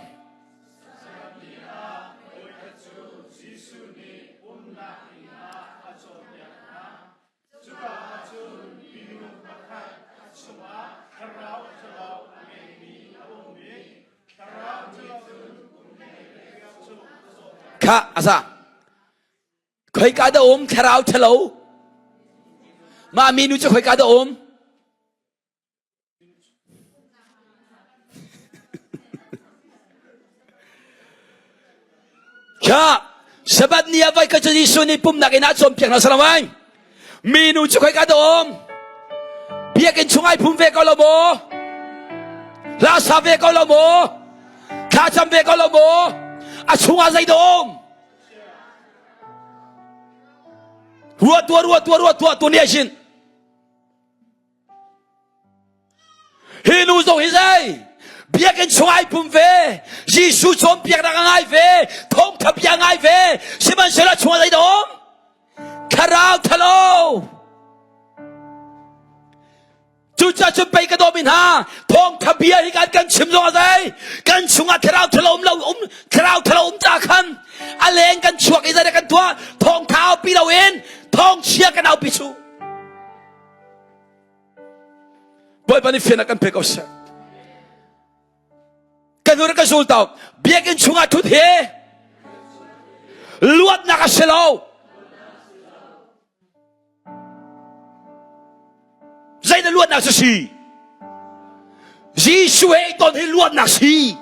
Kha asa khoika dah um thlarau ṭhalo mah minu cu khoika dah um Kha Sabbath ni ah voi ka cu Jesuh nih pumnak inn ah cawnpiak hna salamai. Minu cu khoika dah um? Biakinn chung ai phum ve ko lo maw? Hla sa ve ko lo maw? Thla cam ve ko lo maw? A chungah zei dah um? Ruah tuah ruah tuah ruah tuah tu ni ah hin. Hi nu zong hi zei? Biakinn chung ai pum ve. Jesuh cawnpiaknak a ngai ve. Thawngtha bia ngai ve. Sihmanhsehlaw chungah zei dah um? Thlarau thalo. Cucaah cun pei ka dawmi hna thawngtha bia hi kan kan chim zong a zei kan chungah thlarau thalo um lo um thlarau thalo um ca khan a leng kan chuak i zei kan tuah thawngtha aupi loin thawngchia kan aupi chu Bawipa nih fian a kan pe ko seh Ka nur ka zul tau biakinn chungah thut he luatnak a si lo Zei na luatnak cu si? Jesuh he i ton hi luatnak si.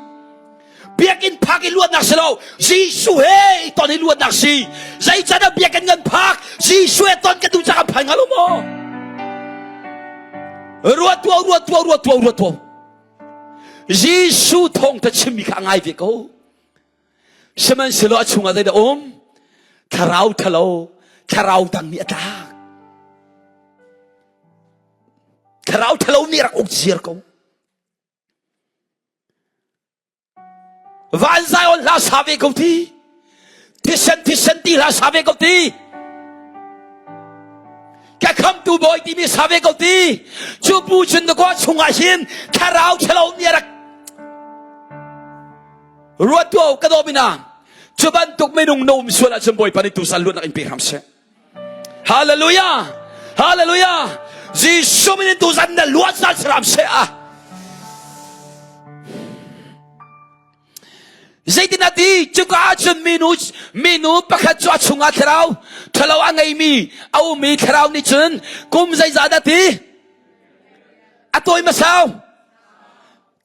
Biakinn phak i luatnak si lo. Jesuh he i ton hi luatnak si. Zeican ah biakinn kan phak? Jesuh he ton kan duh cang kan phan hnga lo maw? Ruat tuah, ruat tuah, ruat tuah, ruat tuah. Jesuh thawngtha chimmi kha a ngai ve ko. Sihmanhsehlaw a chungah zeidah um? Thlarau thalo, thlarau dang nih a tlak. Thlarau thalo nih rak uk ziar ko. Van Zion hla sa ve ko ti. Thisen thisen ti hla sa ve ko ti. Ka khamtu bawi timi sa ve ko ti. Cu bu cun na kaw chungah hin thlarau thalo nih a rak Ruat tuah ka dawmi hna cu bantuk minung na um sual ahcun Bawipa nih tusan luatnak in pe hram seh. Hallelujah! Hallelujah! Jesuh min in tuzan na luat zal hram seh ah. Zeitin a ti cuka ahcun minu minu pakhat cu a chungah thlarau ṭhalo a ngeimi a ummi thlarau nih cun kum zeizah dah ti a tawi masau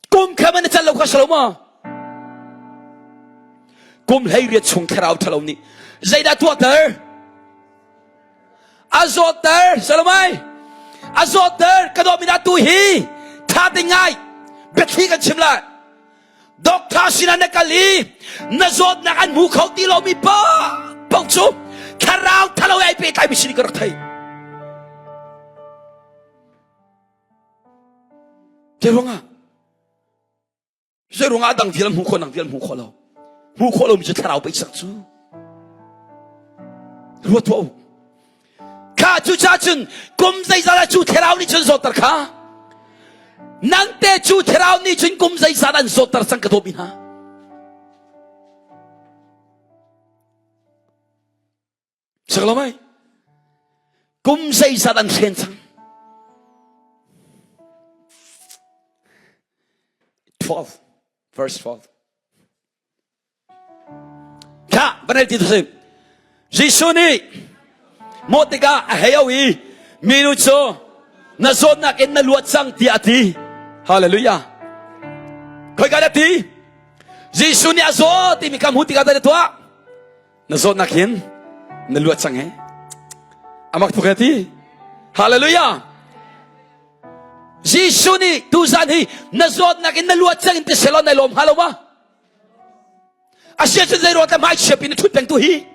Kum kha man na cal lo kha si lo maw? Kum 18 chung thlarau ṭhalo nih zeidah tuahter? A zawtter, Salomai. A zawtter, ka dawt mi tu hi tha te ngai biathli kan chim lai. Doctor sinah na kal i na zawtnak an hmu kho ti lomi pa paoh cu thlarau thalo ai pehtlai mi sin ka rak thei. Zeiruangah? Zeiruangah dang vial hmu khawh nang vial hmu khawh lo? Hmu khawh lomi cu thlarau pei sak cu. Ruat tuah u. Kha cu cha cun kum zeizat ah cu thlarau nih cun zawtter kha. Nang te cu thlarau nih cun kum zeizat an zawtter cang ka dawmi hna. Sak lo mai. Kum zeizat an hren cang. 12 verse 12 Kha van ti tu si Jesuh nih mawh tikah a hei au i minu cu na zawtnak in na luat cang tiah a ti. Hallelujah. Khoika dah ti? Jesuh nih a zaw timi ka hmuh tikah dah tuah? Na zawtnak hin na luat cang he. Amak tuk he ti. Hallelujah. Jesuh nih tuzan hi na zawtnak in na luat cang in ti selaw nai lawm hnga lo ma? Asia cun zei ruang hmai chiap in na thut peng tu hi.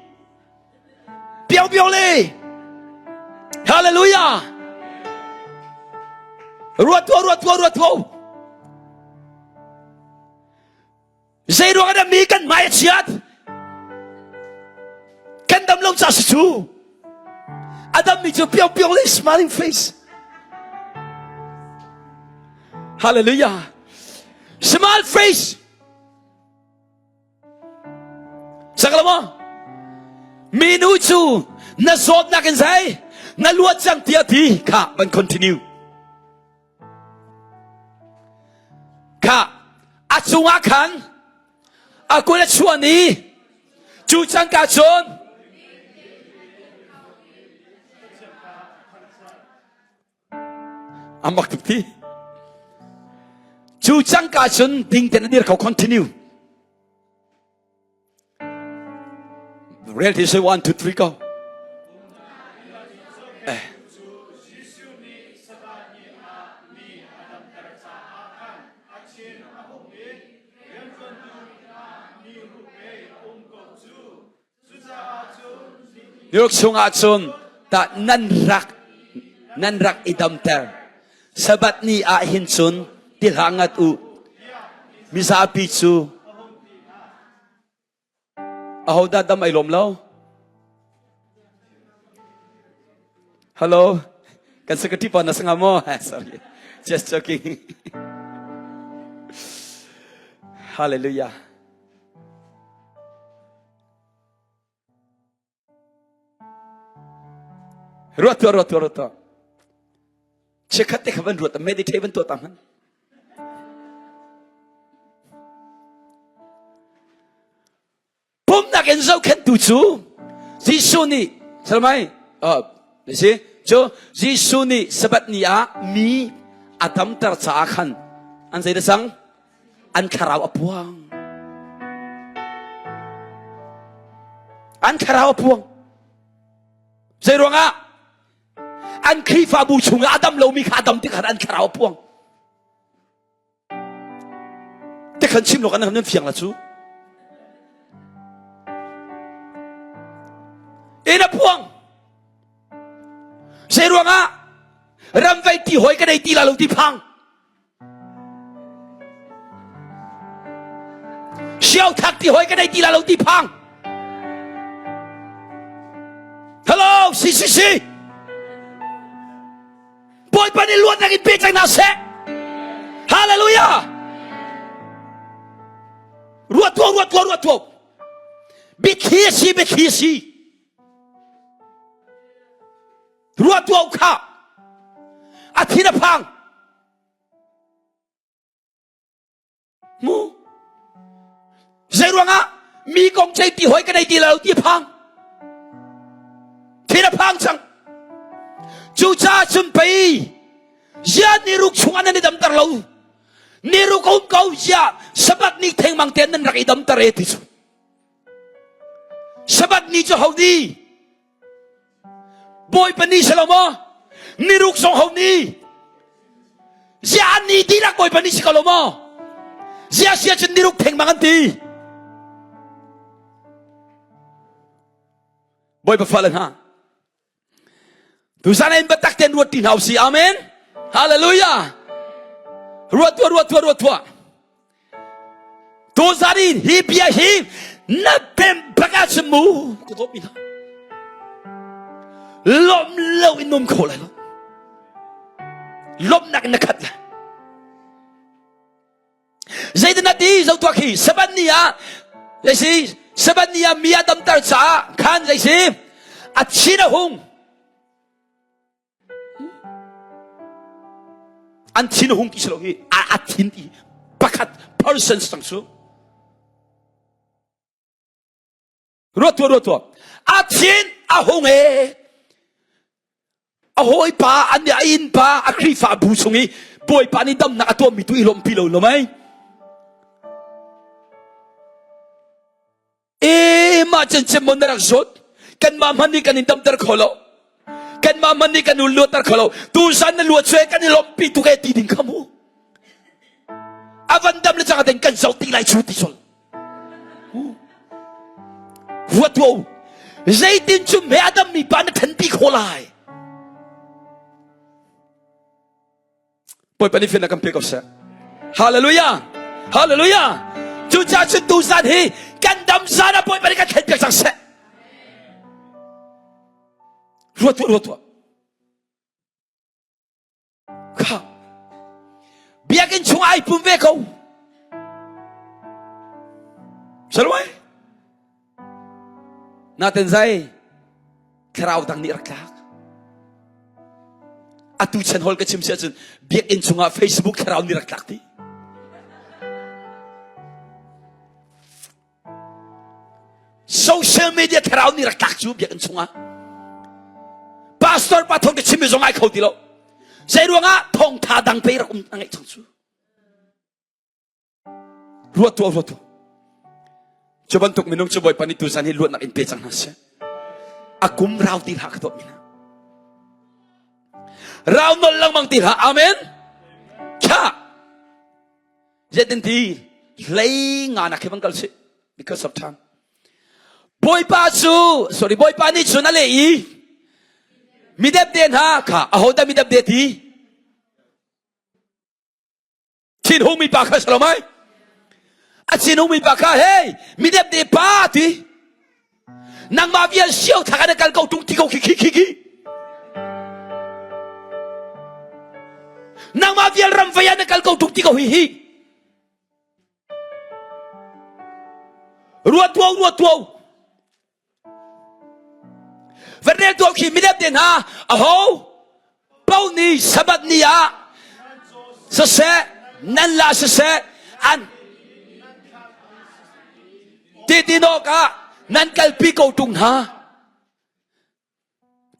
Piau piau le. Hallelujah. Ruat tuah, ruat tuah, ruat tuah. Zeiruang ah mi kan hmai a chiat? Kan dam lo ca si cu. A dammi cu piau piau le smiling face. Hallelujah. Smile face. Sak lo maw? Minu cu na zawtnak in zei? Na luat cang tiah ti kha van continue. Kha a cungah khan a kut a chuan i cu cangka cun a mak tuk ti cu cangka cun ding ten a dir kho continue Rel ti say 1 2 3 go. Eh. New York chungah cun ta nan rak nan rak i damter. Sabbath ni ah hin cun Ti hlah ngat u. Mizapi cu ahodah dam ai lawm lo? Hello, kan secretary pa na sanga maw? Sorry, just joking. Hallelujah. Ruat tuah, ruat tuah, ruat tuah. Chikkhat te kha van ruat, meditate van tuah ta hman. Pumnak in zohkhenhtu cu Jesuh nih salmai uh, si cu Jesuh nih Sabbath ni ah mi a damter caah khan an zei dah cang an thlarau a puang an thlarau a puang zei ruangah an Khrihfabu chungah a dam lomi kha a dam tik khan an thlarau a puang Te khan chim lo kan nan fiang la cu. In a puang. Zei ruangah ram vei ti hoi ka nei ti la lo ti phang. Siau thak ti hoi ka nei ti la lo ti phang. Hello, CCC. Bawipa nih luatnak in pe cang hna seh. Hallelujah. Ruat tuah, ruat tuah, ruat tuah. Biathli a si, biathli a si. Ruat tuah kha. A thin a phang. Mu. Zei ruangah mi kong cei ti hoi ka nei ti lo ti phang. Thin a phang cang. Cucaah cun pei zia ni ruk chungah nan i damter lo. Ni ruk um ko zia Sabbath ni thengmang te nan rak i damter e ti cu. Sabbath ni cu ho ni? Bawipa ni si lo maw? Niruk zong ho ni? Zia an ni dihlak Bawipa ni si ko lo maw? Zia sia cun niruk thengmang an ti. Bawipa fale hna, tuzan in biatak tein ruat ti hna usih. Amen. Hallelujah. Ruat tuah, ruat tuah, ruat tuah. Tuzan in hi bia hi na pem bak ahcun mu ka dawt mi hna lawm lo in um kho lai lo lawmhnak in na khat lai zeitin na ti zo tuak hi saban ni ah zei si saban ni ah mi a damter caah khan zei si a chin a hung An thin a hung ti si lo hi a thin ti pakhat person sang su. Ruat tuah ruat tuah. A thin a hung e. A hawipa an a inn pa a Khrihfa bu chung i Bawipa nih damnak a tuahmi tu i lawmhpi lo lo mei. E mah cen mon na rak zawt kanmah hmanh nih kan in damter kho lo kanmah hmanh nih kan un luatter kho lo tuzan na luat sue kan i lawmhpi tuk e ti ding kha mu a van dam le cang den kan zoh ti lai chu ti sol ruat tuah u zeitin cu me a dammi pa na thenpi kho lai Bawipa nih fiannak kan pe ko seh. Hallelujah! Hallelujah! Cucaah cun tuzan hi kan dam zan ah Bawipa nih kan thlen piak cang seh. Ruat tuah, ruat tuah. Kha. Biakinn chung ai pum ve ko. Salwai. Naten zai thlarau dang nih rak tlak. Atu chan hol ka chim si ahcun biakinn chungah Facebook thlarau nih rak tlak ti. Social media thlarau nih rak tlak cu biakinn chungah. Pastor pa thong ka chim mi zong ai kho ti lo. Zei ruangah thawngtha dang pe rak um a ngeih cang cu. Ruat tuah, ruat tuah. Cu bantuk minung cu Bawipa nih tuzan hi luatnak in pe cang hna seh. A kum rau ti hlah ka tuah mi hna. Rau nol lengmang ti hlah. Amen. Kha. Zetin ti hlei nga nak hi bang kal si because of time. Bawipa cu sorry Bawipa nih cun a leh i midepde hna kha ahodah midepde ti? Thinhung mi pa kha si lo mai? A thinhung mi pa kha hey midep pa ti nangmah vial sio thak an kal ko tung ti ko khi khi khi khi nangmah vial ram vei an kal ko tung ti ko hi hi ruat tuau ruat tuau Van rel tuah khi midep te hna aho paoh nih Sabbath ni ah siseh nan la siseh an ti tin awkah nan kalpi ko ṭung hna.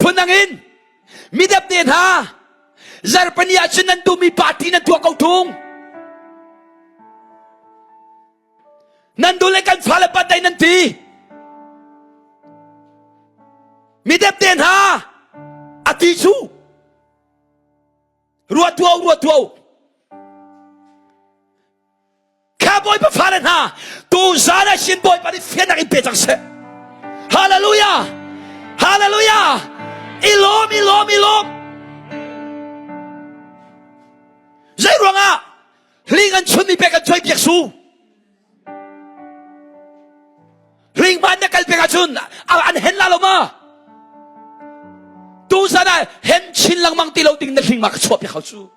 Phundang in midep te hna zarhpini ah cun nan duhmi party nan tuah ko ṭung. Nan duh le kan fale birthday nan ti. Midep te hna a ti cu ruat tuah ruat tuah Kha Bawipa fale hna tu zan ah hin Bawipa nih fiannak in pe cang seh. Hallelujah! Hallelujah! I lawm, i lawm, i lawm. Zei ruangah hling an chunmi pek an chuai piak su. Hling hmaan na kal pek ahcun an hen la lo ma? Tu zan ah hen chin lengmang ti lo ding na hling ma ka chuah piak hau cu.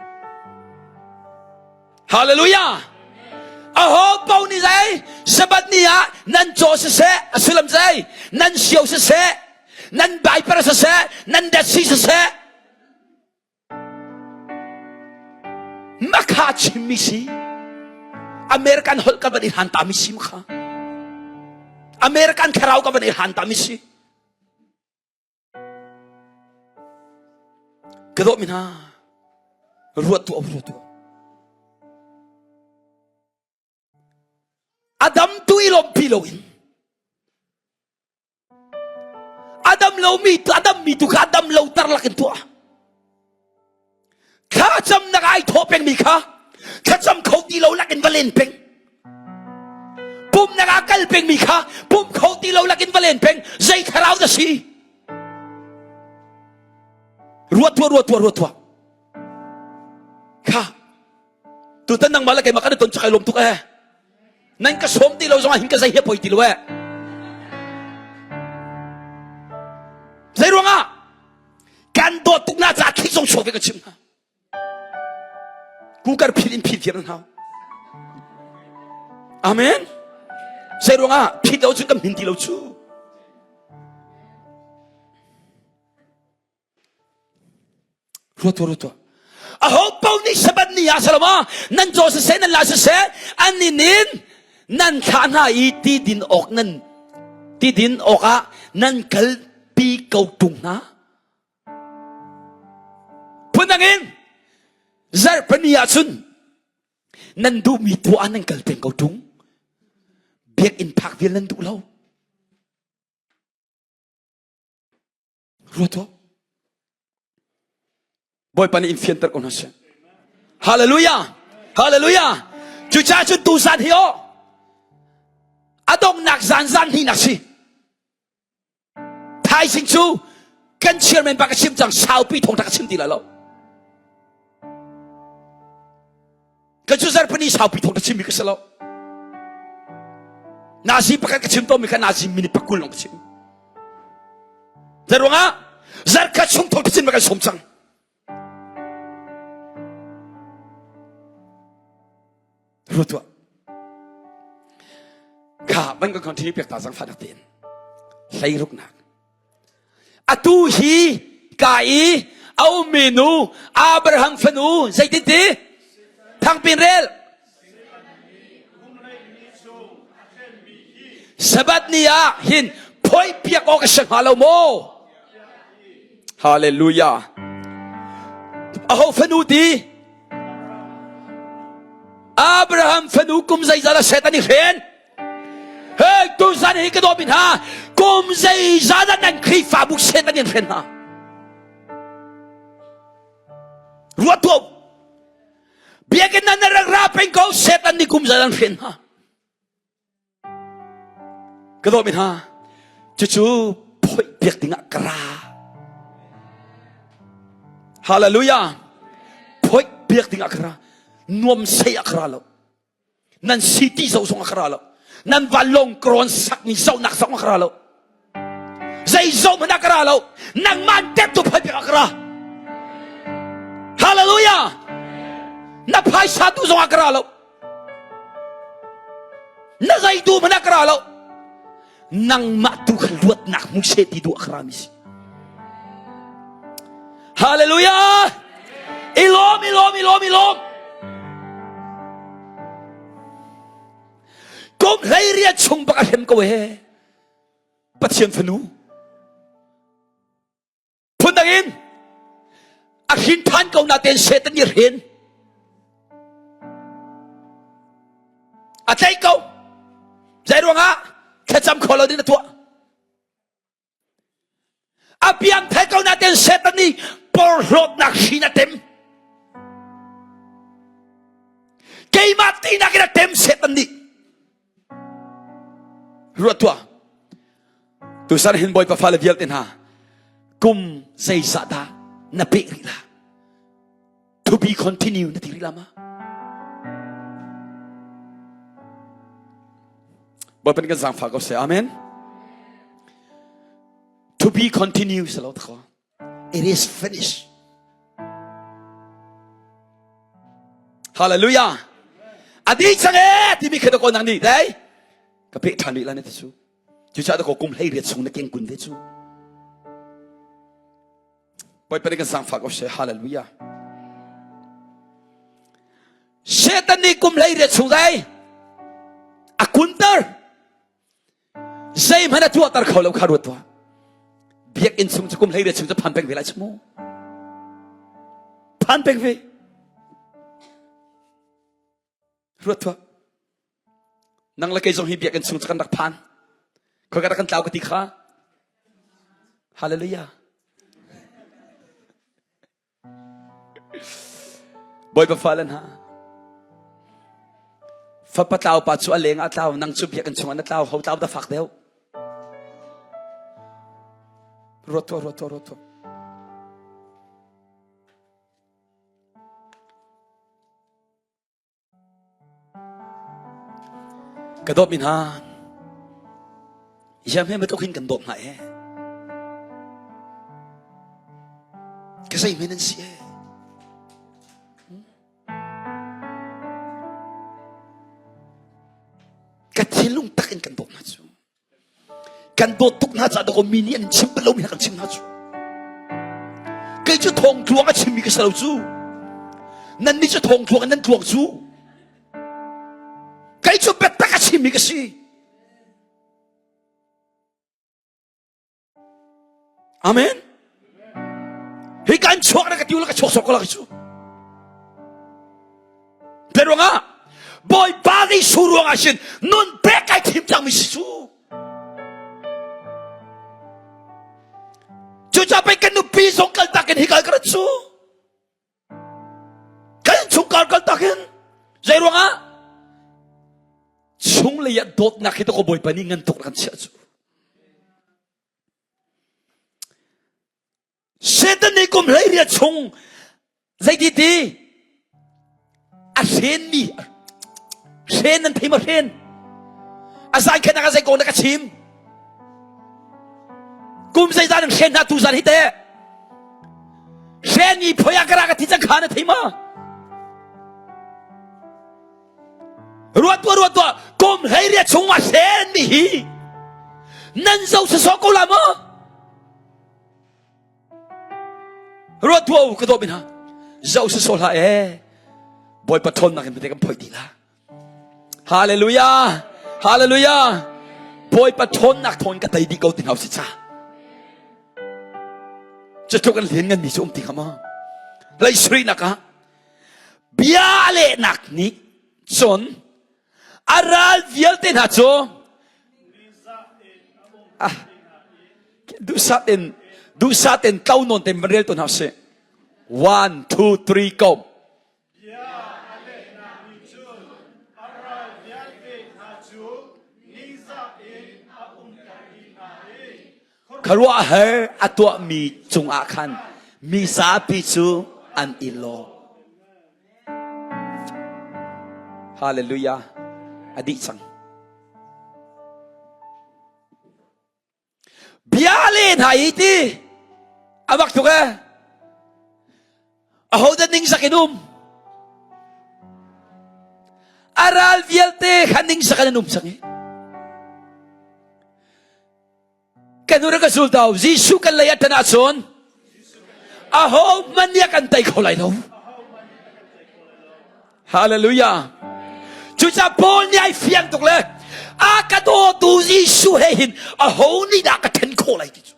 Hallelujah! Aho paoh nih zei Sabbath ni ah nan caw siseh, a sullam zei nan sio siseh, nan diaper siseh, nan datsi siseh, makha chimmi si. American holh ka van i hlan ta mi si makha. American thlarau ka van i hlan ta mi si. Ka dawtmi hna, ruat tuah, ruat tuah. A dam tu i lawmpi loin a dam lomi a dammi tu kha a dam lo tar lakin tuah. Thlacamnak ai thawh pengmi kha thlacam kho ti lo lakin va len peng. Pumnak ah kal pengmi kha pum kho ti lo lakin va len peng. Zei thlarau dah si? Ruat tuah, ruat tuah, ruat tuah. Kha tutan nangmah le keimah kan i ton cu kai lawm tuk eh. Nan ka sawm ti lo zongah hin ka zei he poi ti lo eh. Zei ruangah kan dawt tuk na ca thli zong chuak ve ka chim hna. Kukar phit in phit thiam nan hau. Amen. Zei ruangah phit lo cun kan hmin ti lo cu. Ruat tuah, ruat tuah. Aho paoh nih Sabbath ni ah salama nan caw siseh nan la siseh an nin in nan thlah hna i ti din awk nan ti din awkah nan kalpi ko ṭung hna. Phundang in zarhpini ah cun nan duhmi tuah ah nan kal peng ko ṭung. Biakinn phak vial nan duh lo. Ruat tuah. Bawipa nih in fianter ko hna seh. Hallelujah! Hallelujah! Cucaah cun tuzan hi aw a donghnak zan zan hnih nak si. Thaizing cu kan chairman pa ka chim cang saupi thawngtha ka chim ti lai lo. Ka cu zarhpini saupi thawngtha chimmi ka si lo. Nazi pakhat ka chim tawnmi kha nazi minute pakul lawng ka chim. Zeiruangah zarhkhat chung thawngtha chim kan sawm cang. Ruat tuah. Kha van kan continue pek ta zang fa nak tein. Hleiruknak. Atu hi ka i a ummi nu Abraham fanu zeitin ti? Thangpin rel. Sabbath ni ah hin phoi piak awk a si hnga lo maw? Hallelujah. Aho fanu ti? Abraham fanu kum zeizat a Satan i hren? Hei tuzan hi ka dawmi hna kum zeizat ah nan Khrihfabu Satan in hren hna. Ruat tuah. Biakinn nan rak ra peng ko Satan nih kum zeizat an hren hna. Ka dawmi hna cucu phoih piak dingah ka ra. Hallelujah. Phoih piak dingah ka ra. Nuam sei a ka ra lo. Nan city zoh zong a ka ra lo. Nan vanlawng krawn sakmi zohnak zong a ka ra lo. Zei zoh hmanh a ka ra lo. Nangmah tep tu phai pek a ka ra. Hallelujah! Na phaisa tu zong a ka ra lo. Na zei tu hmanh a ka ra lo. Nangmah tu kha luatnak hmu seh ti duh a ka rami si. Hallelujah! I lawm, i lawm, i lawm, i lawm. Kum hlei riat chung bak a hrem ko he. Pathian fanu. Phundang in a hrin than ko na ten Satan nih hren. A tlaih ko. Zei ruangah thlacam kho lo ding na tuah. A piang thai ko na ten Satan nih porhlawtnak hrin a tem. Keimah tinak in a tem Satan nih. Ruat tuah. Tusan hin Bawipa fale vialte hna kum zeizah dah na peh rih la? To be continue na ti rih la ma? Bawipa nih kan zaangfah ko seh. Amen. To be continue salo thaw. It is finished. Hallelujah. Adi chang e timi khe ko nang ni dai. Ka pe than rih la ne cu. Cu cha ko kum hlei riat chung na keng kun ve cu. Bawipa nih kan zaangfah ko seh. Hallelujah. Satan nih kum hlei riat chung dai. A kunter. Zeihmanh a tuahter kho lo kha ruat tuah. Biakinn chung cu kum 18 chung cu phan peng ve lai mu. Phan peng ve. Ruat tuah. Nang le kei zong hi biakinn chung cu kan rak phan. Khoi ka rak kan tlau ka ti kha. Hallelujah. Bawipa fale hna, fapa tlau pa cu a leng ah tlau, nang cu biakinn chungah na tlau, ho tlau dah fak deuh? Ruat tuah, ruat tuah, ruat tuah. Ka dawtmi hna, Iam he bantuk hin kan dawt hna ee. Ka zeihme nan si ee. Ka thinlung tak in kan dawt hna cu. Kan dawt tuk hna caah dawkaw mi nih an chim bal lomi hna kan chim hna cu. Kei cu thawng tluang a chimmi ka si lo cu. Nan nih cu thawng tluang in nan tluang cu. Kei cu biatak a chimmi ka si. Amen. Hi kan chuak na ka tiu la ka chuak sawk ko la ka cu. Te ruangah Bawipa Jesuh ruangah sin nun pek kai thim cangmi si cu. Cucaah pei kan nupi zong kaltak in hi kal ka rat cu. Kan chungkhar kaltak in zei ruangah chunglei ah dawtnak hi to Bawipa nih ngan tuk kan chiah cu. Satan nih kum 18 chung zeiti ti a hrenmi hren nan thei ma hren a zan khenak a zei kong na ka chim kum zeizah nan hren hna tu zan hi te hren i phoya ka ra ka thi cang kha na thei ma Ruat tuah, ruat tuah, kum 18 chung a hrenmi hi nan zo sasawh ko la maw? Ruat tuah u ka dawt mi hna. Zo sasawh hlah ee. Bawipa ṭhawnnak in kan phoih ti la. Hallelujah! Hallelujah! Bawipa ṭhawnnak thawng ka tei dih ko ti hna si cha. Cutluk an lian nganmi cu um ti kha maw? Lei surinak ah Bia a lehnak nih cun a ral vialte hna cu ah, duhsah in duhsah ten tlo nawn ten van rel tu hna sih. One, two, three, go. Bia a lehnak nih cun a ral vialte hna cu ningzah in a umter dih hna i Khuaruahhar a tuahmi cungah khan mi zapi cu an i lawm. Hallelujah. A dih cang. Bia le hna i ti a bak tuk eh. Aho dah ningzak in um? A ral vialte kha ningzak in an um cang i. Kan hnu ka zul tau Jesuh kan lei ah tan ahcun aho hmanh nih a kan tei kho lai lo. Hallelujah. Cucaah Paul nih ai fiang tuk le a ka dawtu Jesuh he hin aho nih dah ka then khawh lai ti cu.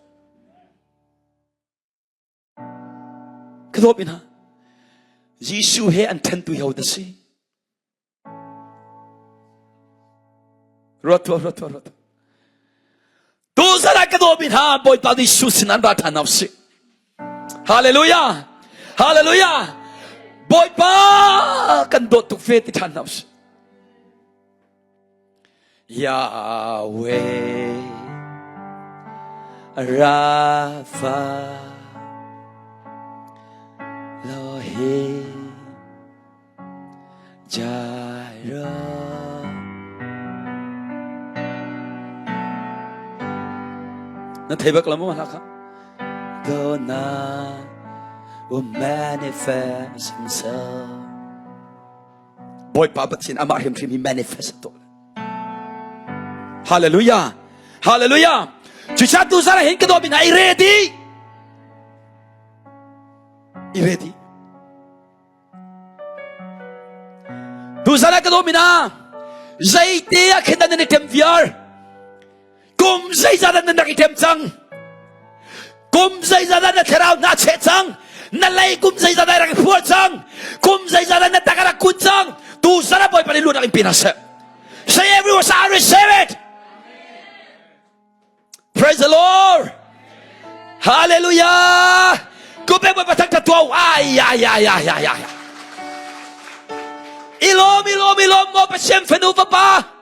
Ka dawt mi hna, Jesuh he an thentu hi ho dah si? Ruat tuah, ruat tuah, ruat tuah. Tuzan ah ka dawt mi hna, Bawipa Jesuh sin an ra ṭhan hau si. Hallelujah! Hallelujah! Bawipa kan dawt tuk fe ti ṭhan hau si. Yahweh Rapha Elohim Jireh Na thei bak la maw hla kha Adonai will manifest himself Bawipa Pathian amah hrimhrim hi manifest a tuah. Hallelujah. Hallelujah. Cucaah tu zan ah hin ka dawt mi hna i ready. I ready. Tu zan ah ka dawt mi hna zeite ah khin nan i tem viar. Kum zeizat dah nan rak i ṭem cang? Kum zeizat dah na thlarau hna cheh cang? Na lei kum zeizat dah rak i phuar cang? Kum zeizat dah na tak a rak kun cang? Tu zan ah Bawipa nih luatnak in pe hna seh. Say everyone, say, I receive it. Praise the Lord. Hallelujah. Kupe Bawipa thangṭhat tuah u. Ai, ai, ai, ai, ai, ai. Ilom, ilom, ilom, maw Pathian fanu fapa.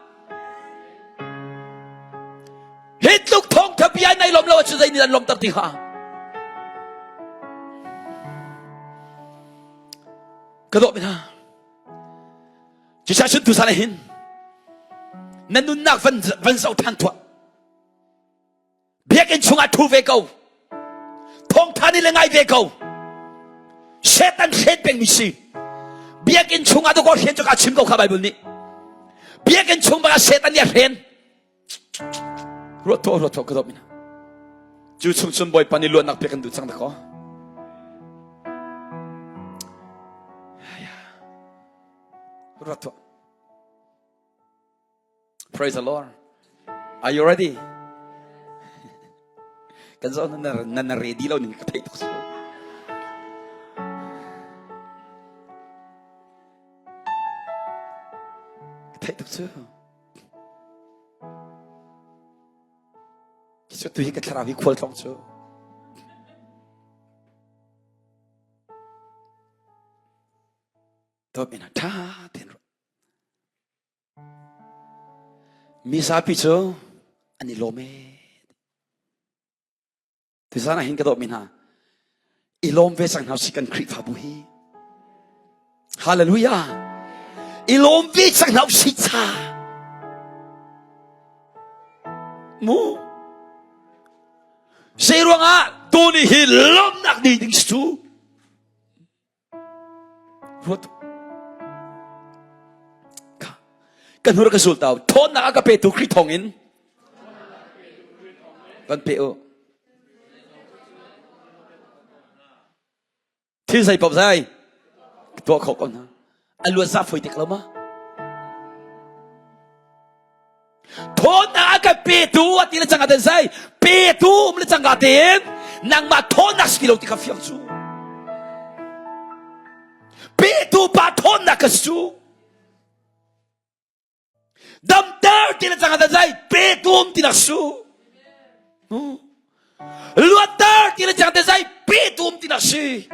Hi tluk thawngtha bia nai lawm lo ahcun zei nih an lawmter ti hnga? Ka dawh mi hna. Cucaah cun tuzan ah hin na nunnak van van zoh ṭhan tuah. Biakinn chungah ṭhu ve ko. Thawngṭha nih le ngai ve ko. Satan hren pengmi si. Biakinn chungah dawkaw hren cu ka chim ko kha Bible nih. Biakinn chung bangah Satan nih a hren. Ruat tuah, ruat tuah ka dawt mina. Cu chung cun Bawipa nih luatnak pek kan duh cang dakaw. Ruat tuah. Praise the Lord. Are you ready? Kan zo na na na ready lo ning ka theih tuk su. Ka theih tuk cu. Cu tu hi ka thlarau hi khual tlong cu. Dawt ina tha ten ru. Mizapi cu an i lawm ee. Tuzaan ah hin ka dawtmi hna, i lawm ve cang hna usih kan Khrihfabu hi. Hallelujah! I lawm ve cang hna usih ca. Mu. Zei ruangah tuni hi lawmnak ni ding si cu. Ruat. Ka hnur ka zul tau. Thawnnak a ka petu Khrih thawng in van pe u. Thil zei paoh zai tuah kho ko hna. A luat za foi tik lo ma? Thawnnak a ka petu a ti le cang ah zai petu um le cang ka tein nangmah thawnnak si lo ti kha fiang cu. Petu pa thawnnak ka si cu. Damter ti le cang ah zai petu um ti nak su. Luatter ti le cang te zai petum ti nak si.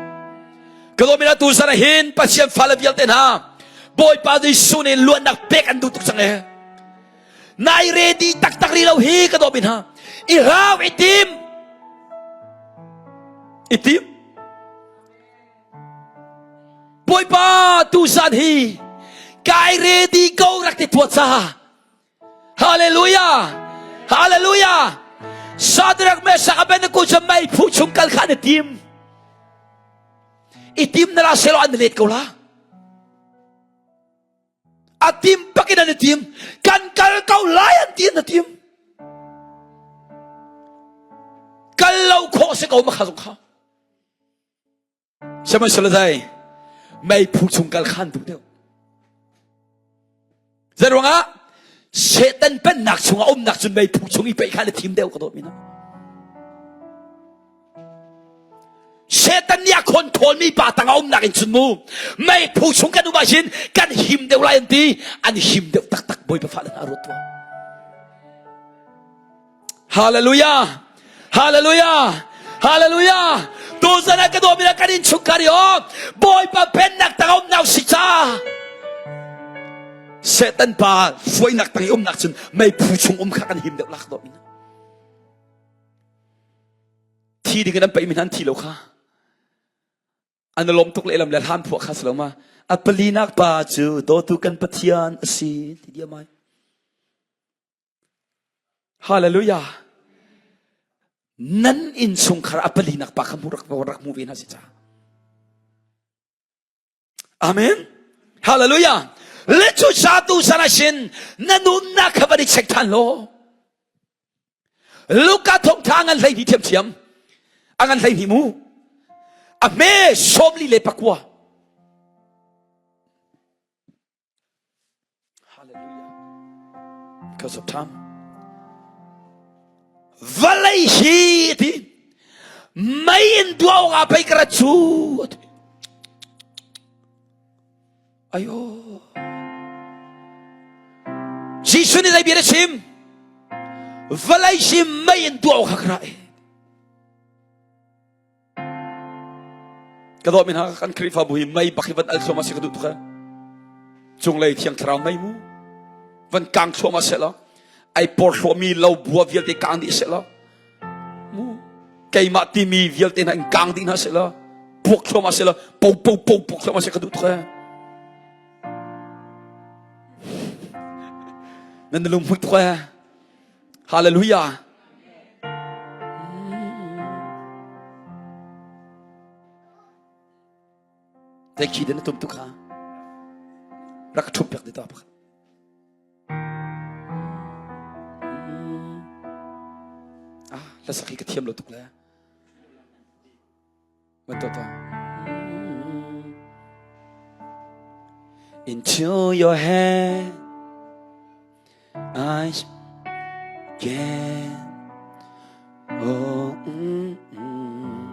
Ka dawmi tu zan hin Pathian fale vialte hna Bawipa Jesuh nih luatnak pek an duh tuk cang e. Nai ready taktak ri lo hi ka dawmi hna. I rau i tim. I tim. Bawipa tu zan hi. Kai ready ko rak ti tuah ca. Hallelujah! Hallelujah! Shadrach, Meshach, Abednego cu meiphu chung kal kha an i tim. I tim na la selaw an let ko la. A tim bakin an i tim. Kan kal ko lai an ti an i tim. Kal lo khawh si ko ma kha zong kha. Sihmanhsehlaw dai meiphu chung kal khan duh deuh. Zeiruangah Satan pennak chungah umnak cun meiphu chung i peih khan i thim deuh ka dawt mi hna. Satan nih a control mi pa tangah umnak in cun mu meiphu chung kan um ahhin kan him deuh lai an ti an him deuh taktak Bawipa fale hna ruat tuah. Hallelujah! Hallelujah! Hallelujah! Tuzan ah ka dawmi le kan innchungkhar i aw Bawipa pennak tang umnak si ca. Satan pa hruainak tang i umnak cun meiphu chung um kha kan him deuh lak dawmi na. Thi ding in an peihmi hna an thi lo kha. An lawm tuk lehlam le hlan phuah kha si lo ma. A palinak pa cu dawtu kan Pathian a si ti diam ai. Hallelujah. Nan innchungkhar a palinak pa kha hmu rak rak hmu ve hna si ca. Amen. Hallelujah. Le cu sa tu sana sin na nunnak kha van i check than law. Luka thawngtha ngan hlei hni thiamthiam. A ngan hlei hni mu. A hme sawmli le pakua. Hallelujah. Because of time. Vawlei hi ti mei in duah awk ah pei ka rat cu ati. Ayo. Jesuh nih zei bia a chim? Vawlei hi mei in duah awk ah ka ra e. Ka dawtmi hna kan Khrihfabu hi mei bak hi van al thluahmah seh ka duh tuk ee. Cunglei Thiang Thlarau mei mu van kang thluahmah seh law ai porhlawmi lo bua vialte kang dih seh law mu keimah timi vialte hna in kang dih hna seh law puak thluahmah seh law po po po puak thluahmah seh ka duh tuk ee. Nan lung hmuih tuk ee. Hallelujah. Te khi den tum tu kha rak thup piak di ta pakhat. Ah, hlasak hi ka thiam lo tuk le. Into your hand I can oh, mm, mm.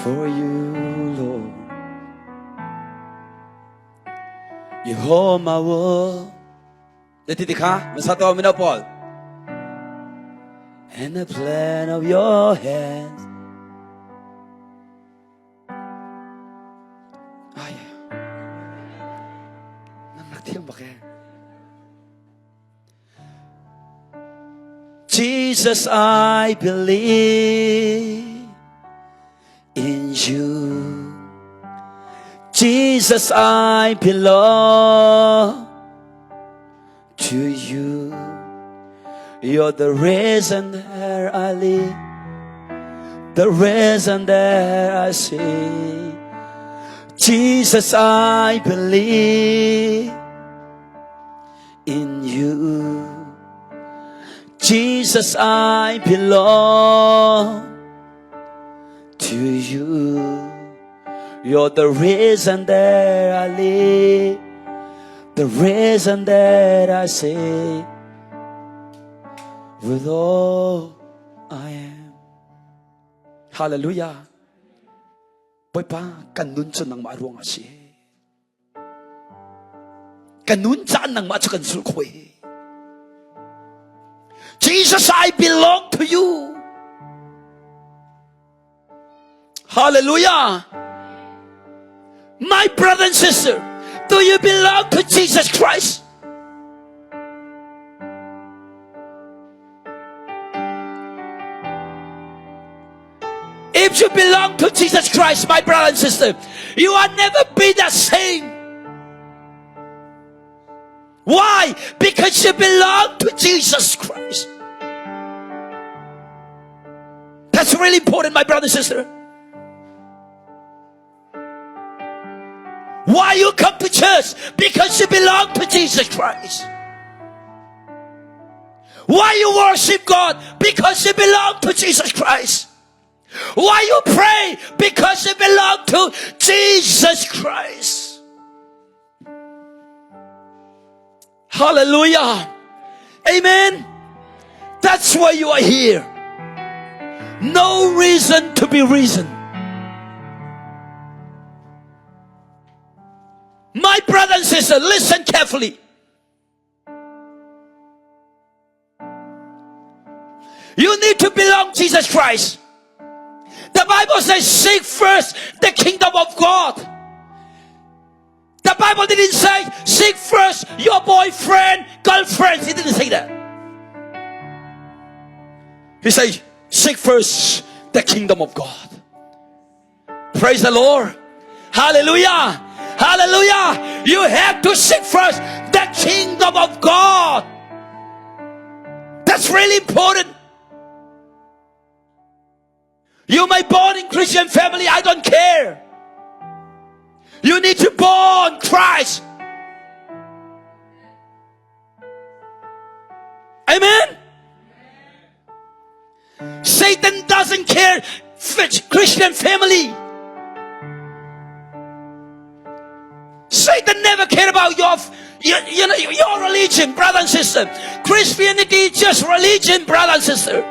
for you, Lord. You hold my world. Ti ti kha masa to mino Paul. And the plan of your hands. Ay. Nan rak thiam bak eh. Jesus, I believe in you. Jesus, I belong to you. You're the reason that I live, the reason that I see. Jesus, I believe in you. Jesus, I belong to you. You're the reason that I live, the reason that I say, with all I am. Hallelujah. Bawipa kan nun cu nangmah ruang ah si. Kan nun caan nangmah cu kan zulh khoi. Jesus, I belong to you. Hallelujah. My brother and sister, do you belong to Jesus Christ? If you belong to Jesus Christ, my brother and sister, you are never be the same. Why? Because you belong to Jesus Christ. That's really important, my brother and sister. Why you come to church? Because you belong to Jesus Christ. Why you worship God? Because you belong to Jesus Christ. Why you pray? Because you belong to Jesus Christ. Hallelujah. Amen. That's why you are here. No reason to be reason. My brother and sister, listen carefully. You need to belong to Jesus Christ. The Bible says, seek first the kingdom of God. The Bible didn't say, seek first your boyfriend, girlfriend. He didn't say that. He said, seek first the kingdom of God. Praise the Lord. Hallelujah. Hallelujah. You have to seek first the kingdom of God. That's really important. You may born in Christian family, I don't care. You need to born Christ. Amen. Satan doesn't care which Christian family. Satan never cared about your, your, you know, your religion, brother and sister. Christianity is just religion, brother and sister.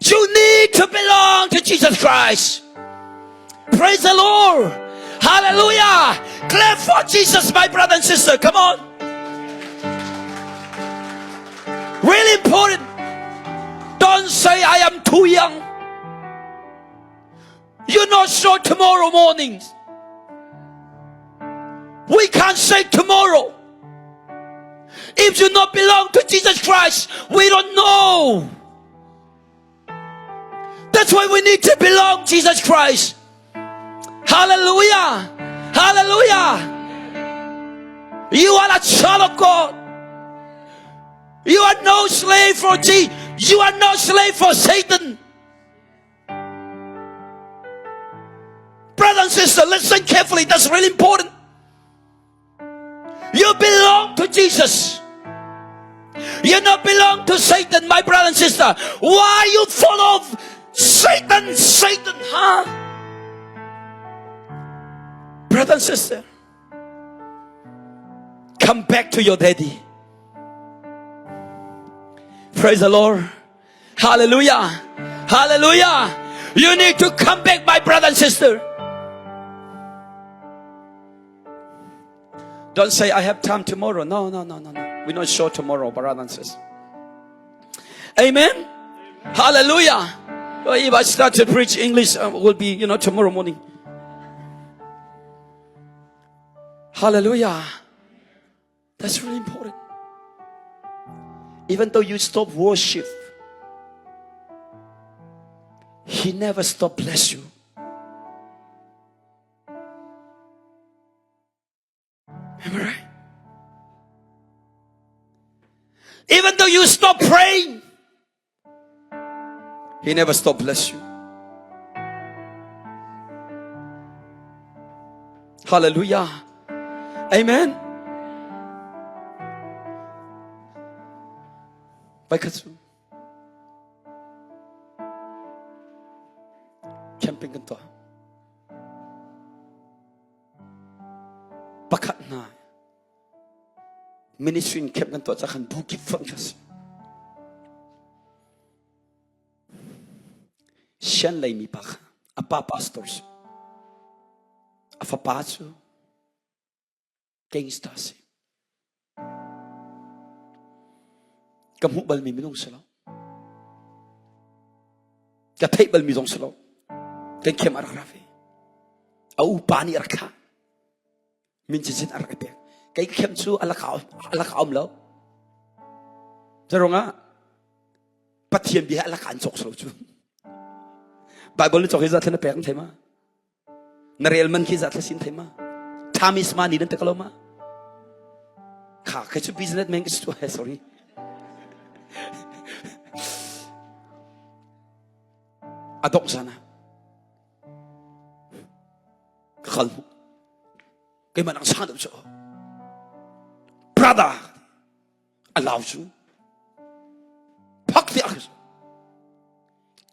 You need to belong to Jesus Christ. Praise the Lord. Hallelujah. Clap for Jesus, my brother and sister. Come on. Really important. Don't say I am too young. You're not sure tomorrow morning. We can't say tomorrow. If you not belong to Jesus Christ, we don't know. That's why we need to belong to Jesus Christ. Hallelujah. Hallelujah. You are a child of God. You are no slave for Jesus. You are no slave for Satan. Brother and sister, listen carefully. That's really important. You belong to Jesus. You not belong to Satan, my brother and sister. Why you follow Satan, Satan, huh? Brother and sister, come back to your daddy. Praise the Lord. Hallelujah. Hallelujah. You need to come back, my brother and sister. Don't say, I have time tomorrow. No, no, no, no, no. We're not sure tomorrow, brother and sister. Amen. Hallelujah. Well, if I start to preach English, uh, will be, you know, tomorrow morning. Hallelujah. That's really important. Even though you stop worship, He never stop bless you. Am I right? Even though you stop praying, He never stop bless you. Hallelujah. Amen. Voikhat cu camping kan tuah. Pakhat hna ministry in camp kan tuah cakhan bu kip fonh kha si. Sian lei mi pa kha a pa pastor si. A fapa cu gangster si. Ka hmuh balmi minung si lo. Ka theih balmi zong si lo. Kan khem a rak ra ve. A upa nih a rak thlah. Min cicin a rak i pek. Kei khem cu a laka a laka um lo. Zarungah. Pathian bia a laka an cawk slo cu. Bible ni cawk hi zat na pek thei ma? Na rel man khi zat sin thei ma? Time is money nan te ko ma? Kha kai chu business man ka su sorry. A dok sana. Ka kal mu. Keimah nang sang deuh cu. Brother, a lau cu. Phak tiah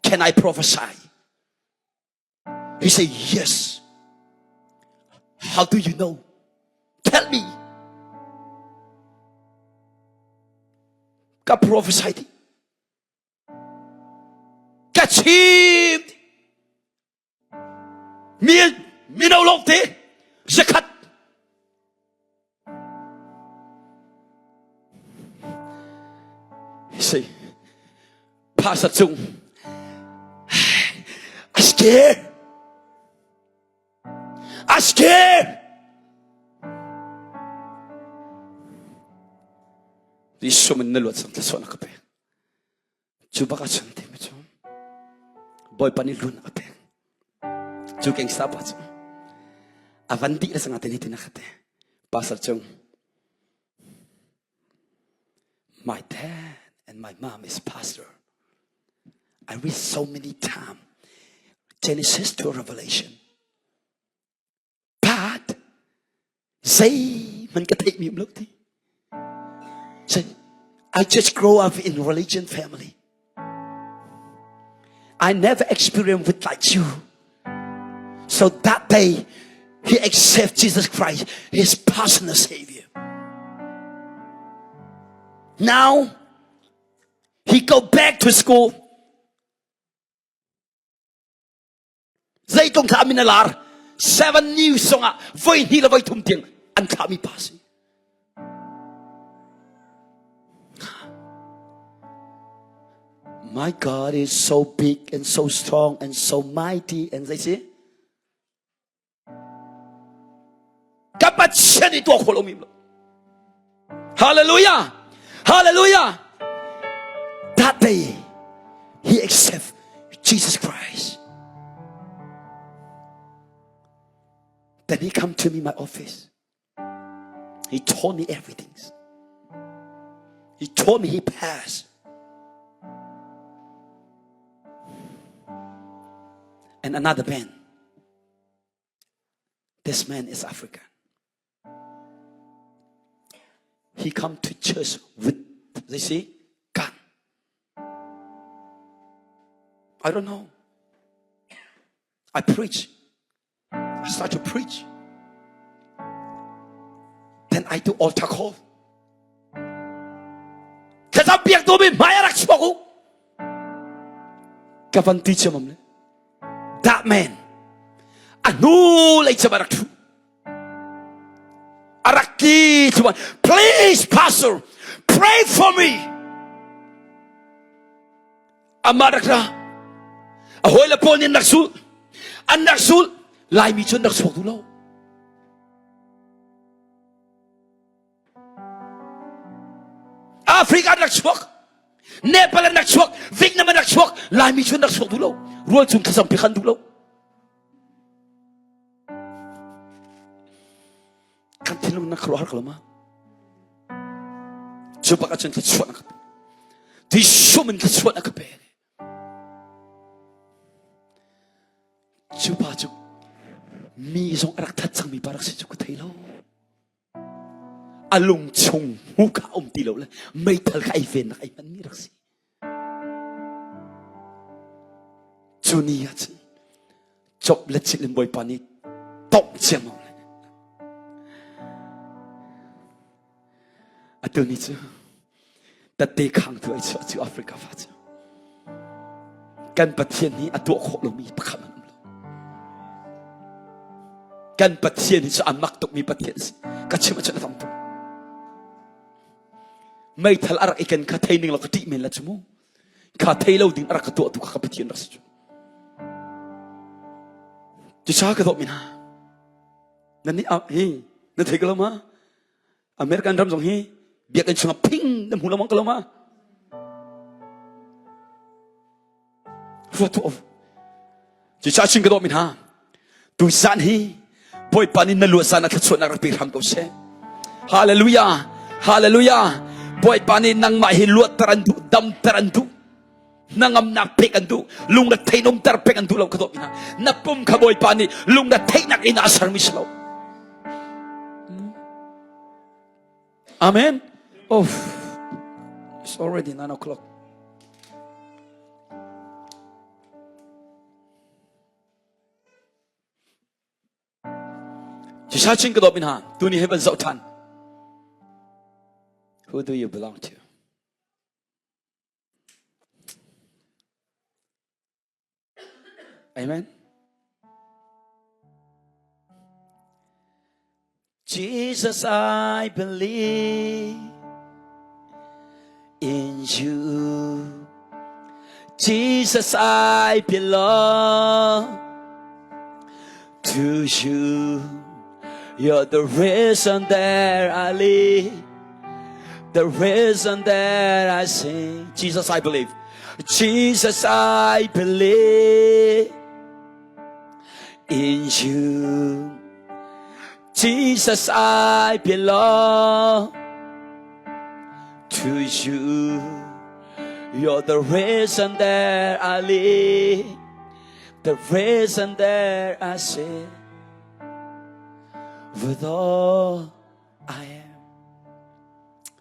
Can I prophesy? He said, Yes. How do you know? Tell me. Ka prophesy ti. Ka chim ti. Mi mino lawngte zakhat si phasa cung I scared I scared Jesuh min na luat sang tlasawh na ka pek Cu bak ah cun timi cu Bawipa nih lun a pek. Cu gangsta pa cu a van dih le sanga te ni tin a khat Pastor Cung My dad and my mom is pastor. I read so many times Genesis to Revelation. But zeihmanh ka theihmi um lo ti. Say, I just grow up in religion family. I never experienced with like you. So that day, he accepted Jesus Christ, his personal savior. Now, he go back to school. Zeitlung thla min a lar seven news zongah voi hnih le voi thum tiang an thlahmi pa si. My God is so big and so strong and so mighty and zei si? Ka Pathian i tuah khawh lomi lo. Hallelujah! Hallelujah! That day, he accept Jesus Christ. Then he come to me my office. He told me everything. He told me he passed. And another man. This man is African. He come to church with, they see, gun. I don't know. I preach. I start to preach. Then I do altar call. Thlacam piak tu mi hmai a rak chuak u. Ka van ti chiamam le. That man a hnu lei cem a rak thu. A rak ki chuan please pastor pray for me. Amah rak ra. A hawi le pawl nih an rak sul. An rak sul. Laimi cu an rak chuak duh lo. Africa an rak chuak Nepal an rak chuak Vietnam an rak chuak Laimi cu an rak chuak duh lo rual cung thlacam pi khan duh lo kan thinlung na khuaruahhar ko lo ma cu bak ahcun thluachuah na ka pek Jesuh min thluachuah na ka pek cu pa cu mi zong a rak that cangmi pa rak si cu ka thei lo A lung chung hmu kha um ti lo le meithal kha ei vennak ei hmanmi rak si. Cu ni ah cun cop le chil in Bawipa nih tongh ciammam le atu ni cu Tate khangtu ai chuah cu Africa fa cu kan Pathian nih a tuah khawh lomi pakhat an um lo. Kan Pathian hi cu a mak tukmi Pathian si. Ka chim ahcun a tam tuk. Meithal a rak i ken kha thei ning law ka ṭih men la cu mu. Kha thei lo ding a rak ka tuah tu kha ka Pathian rak si cu. Cucaah ka dawh mi hna. Nan nih hi na thei ko lo ma? American ram zong hi biakinn chungah phing na hmu lo mang ko lo ma? Ruat tuah u. Cucaah cun ka dawtmi hna, tu zan hi Bawipa nih na luat zan ah thluachuahnak rak pe hram ko seh. Hallelujah! Hallelujah! Bawipa nih nangmah hi luatter an duh, damter an duh. Hnangamnak pek an duh, lung na thein umter pek an duh lo ka dawtmi hna. Na pum kha Bawipa nih lung na theihnak in a sermi si lo. Amen. Oh, it's already 9 o'clock. Jisa chin ka dawt min ha tuni he van zoh than. Who do you belong to? Amen. Jesus, I believe in you. Jesus, I belong to you. You're the reason that I live, the reason that I sing. Jesus, I believe. Jesus, I believe in you. Jesus, I belong to you. You're the reason that I live, the reason that I sing. With all I am.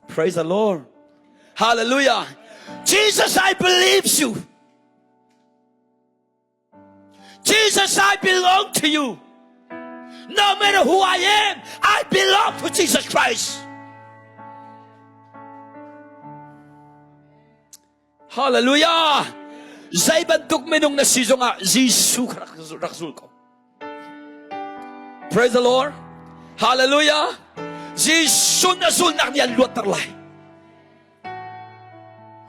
Praise the Lord. Hallelujah. Jesus, I believe you. Jesus, I belong to you. No matter who I am, I belong to Jesus Christ. Hallelujah! Zei bantuk minung na si zongah Jesuh kha rak zul ko. Praise the Lord. Hallelujah. Jesuh na zulnak nih an luatter lai.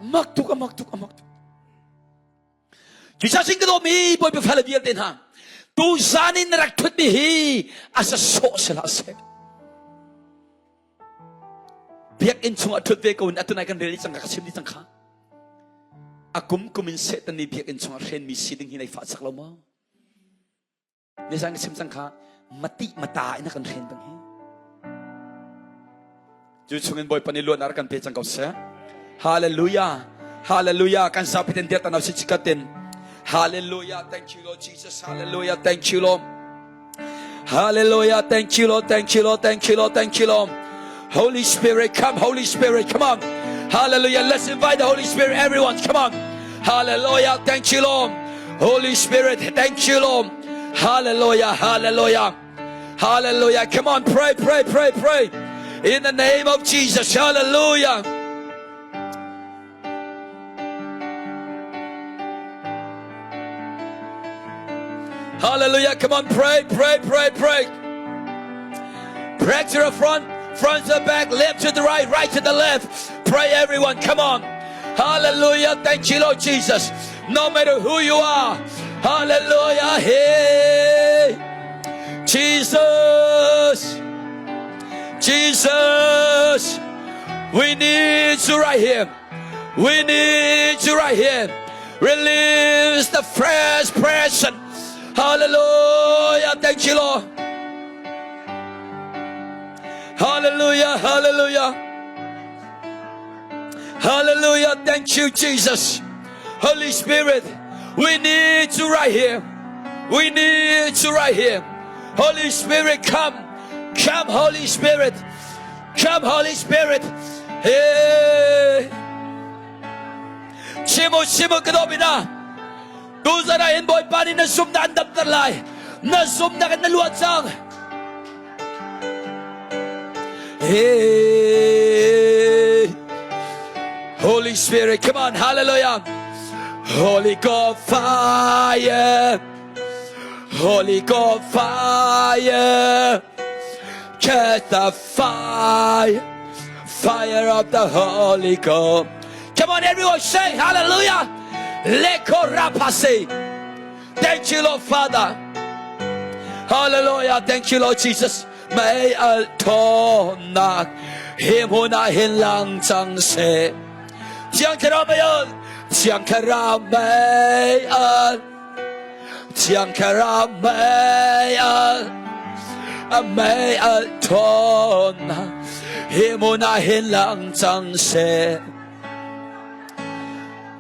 Mak tuk, amak tuk, amak tuk. Jesus in ka dawmi Bawipa fale vialte hna, tu zan in na rak thutmi hi a sa sawh sila seh. Biakinn chungah ṭhut ve ko in atu nai kan rel cang ka chim dih cang kha. A kum kum in Satan nih biakinn chungah hrenmi si ding hi nei fah sak lo maw? Nizan ka chim cang kha mati mata in a kan hren bang hi. Cu chungin Bawipa nih luatnak kan pe cang ko seh. Hallelujah. Hallelujah. Kan zapi ten dir tanau si chikatin. Hallelujah. Thank you Lord Jesus. Hallelujah. Thank you Lord. Hallelujah. Thank you, Lord. Thank you, Lord. Thank you, Lord. Thank you, Lord. Holy Spirit, come. Holy Spirit, come on. Hallelujah. Let's invite the Holy Spirit, everyone. Come on. Hallelujah. Thank you, Lord. Holy Spirit, thank you, Lord. Hallelujah. Hallelujah. Hallelujah. Come on, pray, pray, pray, pray. In the name of Jesus. Hallelujah. Hallelujah. Come on, pray, pray, pray, pray. Pray to the front, front to the back, left to the right, right to the left. Pray, everyone. Come on. Hallelujah. Thank you, Lord Jesus. No matter who you are. Hallelujah. Hey. Jesus. Jesus. We need you right here. We need you right here. Release the fresh presence. Hallelujah. Thank you, Lord. Hallelujah. Hallelujah. Hallelujah. Thank you, Jesus. Holy Spirit, we need you right here. We need you right here. Holy Spirit, come. Come, Holy Spirit. Come, Holy Spirit. Hey. Chim u, chim u, ka dawt hna. Tuzan ah hin Bawipa nih na zumnak an damter lai. Na zumnak in na luat cang. Hey. Holy Spirit, come on, hallelujah. Holy God fire. Holy God fire. Catch the fire. Fire of the Holy Ghost. Come on, everyone, say hallelujah. Lekorapase. Thank you, Lord Father. Hallelujah. Thank you, Lord Jesus. Mei alh ṭhawnnak hi hmun ah hin lang cang seh. Thiang Thlarau mei alh. Thiang Thlarau mei al Thiang Thlarau mei al a mei al ṭhawnnak hi hmun ah hin lang cang seh.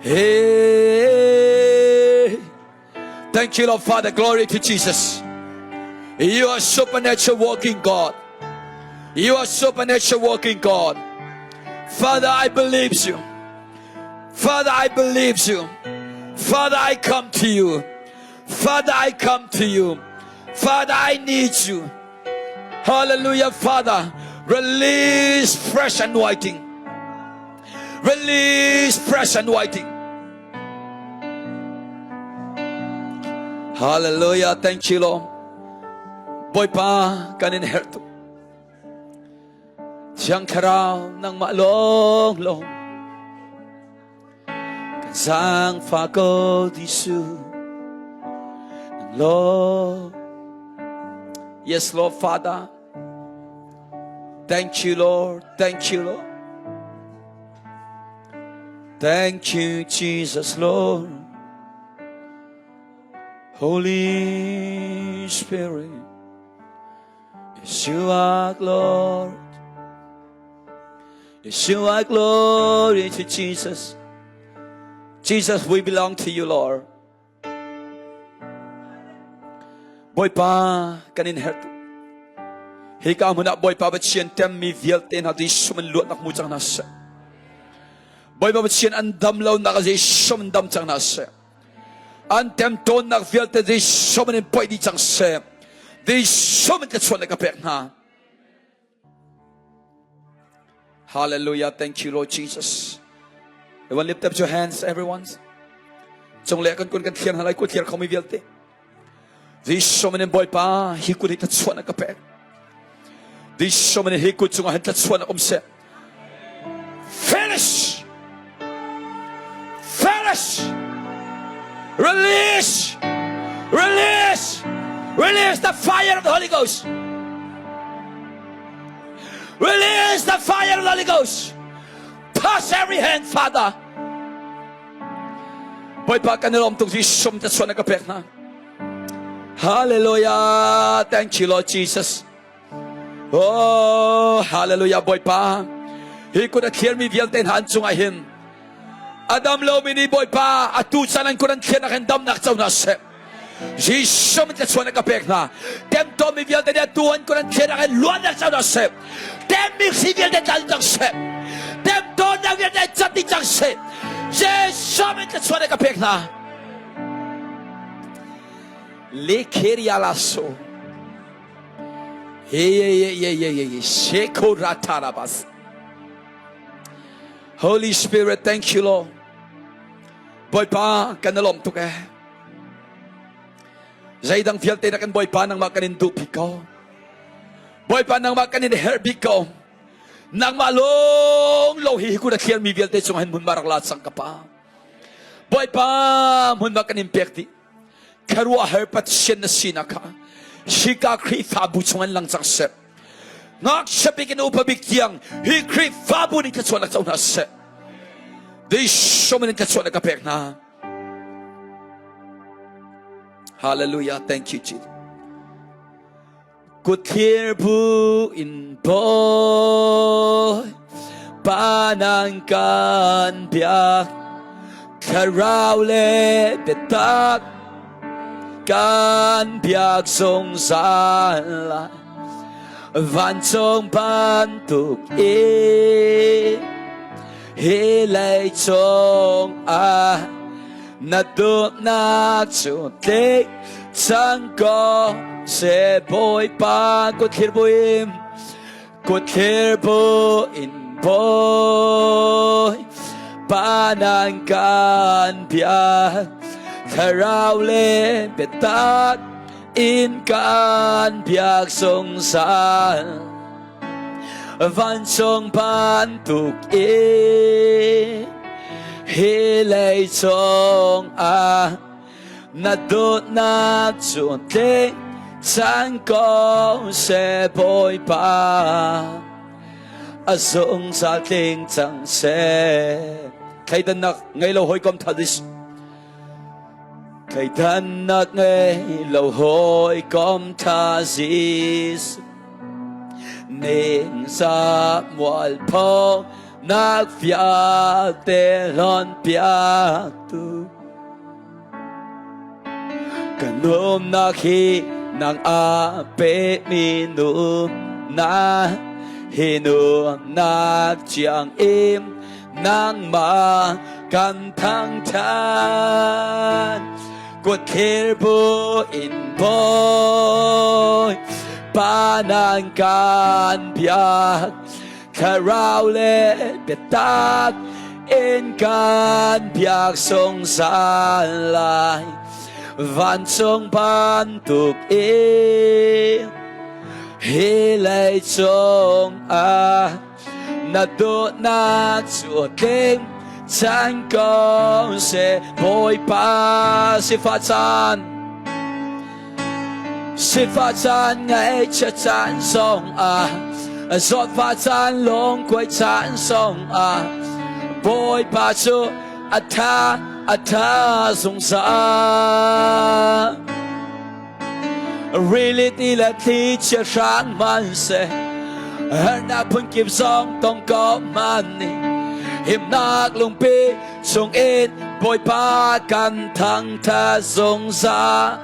Hey. Thank you, Lord Father. Glory to Jesus. You are supernatural working God. You are supernatural working God. Father, I believe you. Father, I believe you. Father, I come to you. Father, I come to you. Father, I need you. Hallelujah, Father. Release fresh anointing. Release fresh anointing. Hallelujah. Thank you, Lord. Bawipa kan in herh tuk. Thiang Thlarau nangmah lawng lawng kan zaangfah ko Jesuh. Lord. Yes, Lord Father. Thank you, Lord. Thank you, Lord. Thank you, Jesus, Lord. Holy Spirit, yes, you are Lord. Yes, you are glory to Jesus. Jesus, we belong to you, Lord. Bawipa kan in herh tuk. Hika hmun ah Bawipa Pathian temmi vialte hna Jesuh in luatnak hmu cang hna seh. Bawipa Pathian an dam lonak Jesuh in dam cang hna seh. An temtawnnak vialte Jesuh in poih dih cang seh. Jesuh in thluachuah na ka pek hna. Hallelujah. Thank you, Lord Jesus. Everyone lift up your hands, everyone. Cung le kan kun kan thliar hna lai ku thliar khomi vialte. Jesuh min in Bawipa hi kut hi thluachuah na ka pek. Jesuh min hi kut cungah hin thluachuah na um seh. Finish! Finish! Release! Release! Release the fire of the Holy Ghost! Release the fire of the Holy Ghost! Touch every hand, Father! Bawipa kan i lawm tuk Jesuh ta chuan na ka pek hna. Hallelujah! Thank you, Lord Jesus. Oh, hallelujah Bawipa. Hi kut a thliarmi vialte hna an cungah hin a dam lomi nih Bawipa atu caan an kut an thliarnak hin damnak co hna seh. Jesuh min thlachuan ka pek hna. Temtawmi vialte nih atu an kut an thliarnak hin luatnak co hna seh. Temmi hri vialte tla cang seh. Temtawnnak vialte cat dih cang seh. Jesuh min thlachuan ka pek hna. Le kheria la so. Holy Spirit, thank you, Lord. Bawipa, kan i lawm tuk eh. Zeidang vialte na kan Bawipa nangmah kan in duh bik ko. Bawipa nangmah kan in herh bik ko. Nangmah lawng lo hi hi kun a thliar mi vialte cung hin hmun ma rak la cang ka pa. Bawipa hmun ma kan in pek dih. Khuaruahhar Pathian na sinak kha hika Khrihfabu chung an lang cang seh. Ngakchia bik in upa bik tiang hi Khrihfabu nih thluachuahnak co hna seh. Jesuh min in thluachuahnak ka pek hna. Hallelujah. Thank you, Jesus. Kutthlir bu in bawi pa nan kan biak thlarau le biatak kan biak zungzal lai vancung bantuk in hi lei cung ah na dawtnak cu tlik cang ko seh Bawipa kutthlir buin kutthlir buin Bawipa nan kan biak thlarau le biatak in kan biak zungzal Vancung bantuk in hi lei cungah na dawtnak cu tling cang ko seh Bawipa a zungzal tling cang seh. Thleidannak ngei lo hawikom tha this. Thleidannak ngei lo hawikom tha Jesuh. Ningzah mualpho nak vialte hlon piaktu. Ka numnak hi nang a pemi numnak hi numnak chiang in nangmah kan thangṭhat. Kut thlir bu in bawi pa nan kan biak thlarau le biatak in kan biak zungzal lai vancung bantuk in hi leicung ah na dawtnak cu a tling cang ko seh Bawipa sifah caan Sifah caan ngaihchia caan zong ah zawtfah caan lungkuai caan zong ah Bawipa cu a tha a tha zungzal. Rili ti le thlichia hrang hmanhseh harnak phunkip zong tong ko hmanh nih himnak lungpi chungin Bawipa kan thangthat zungzal.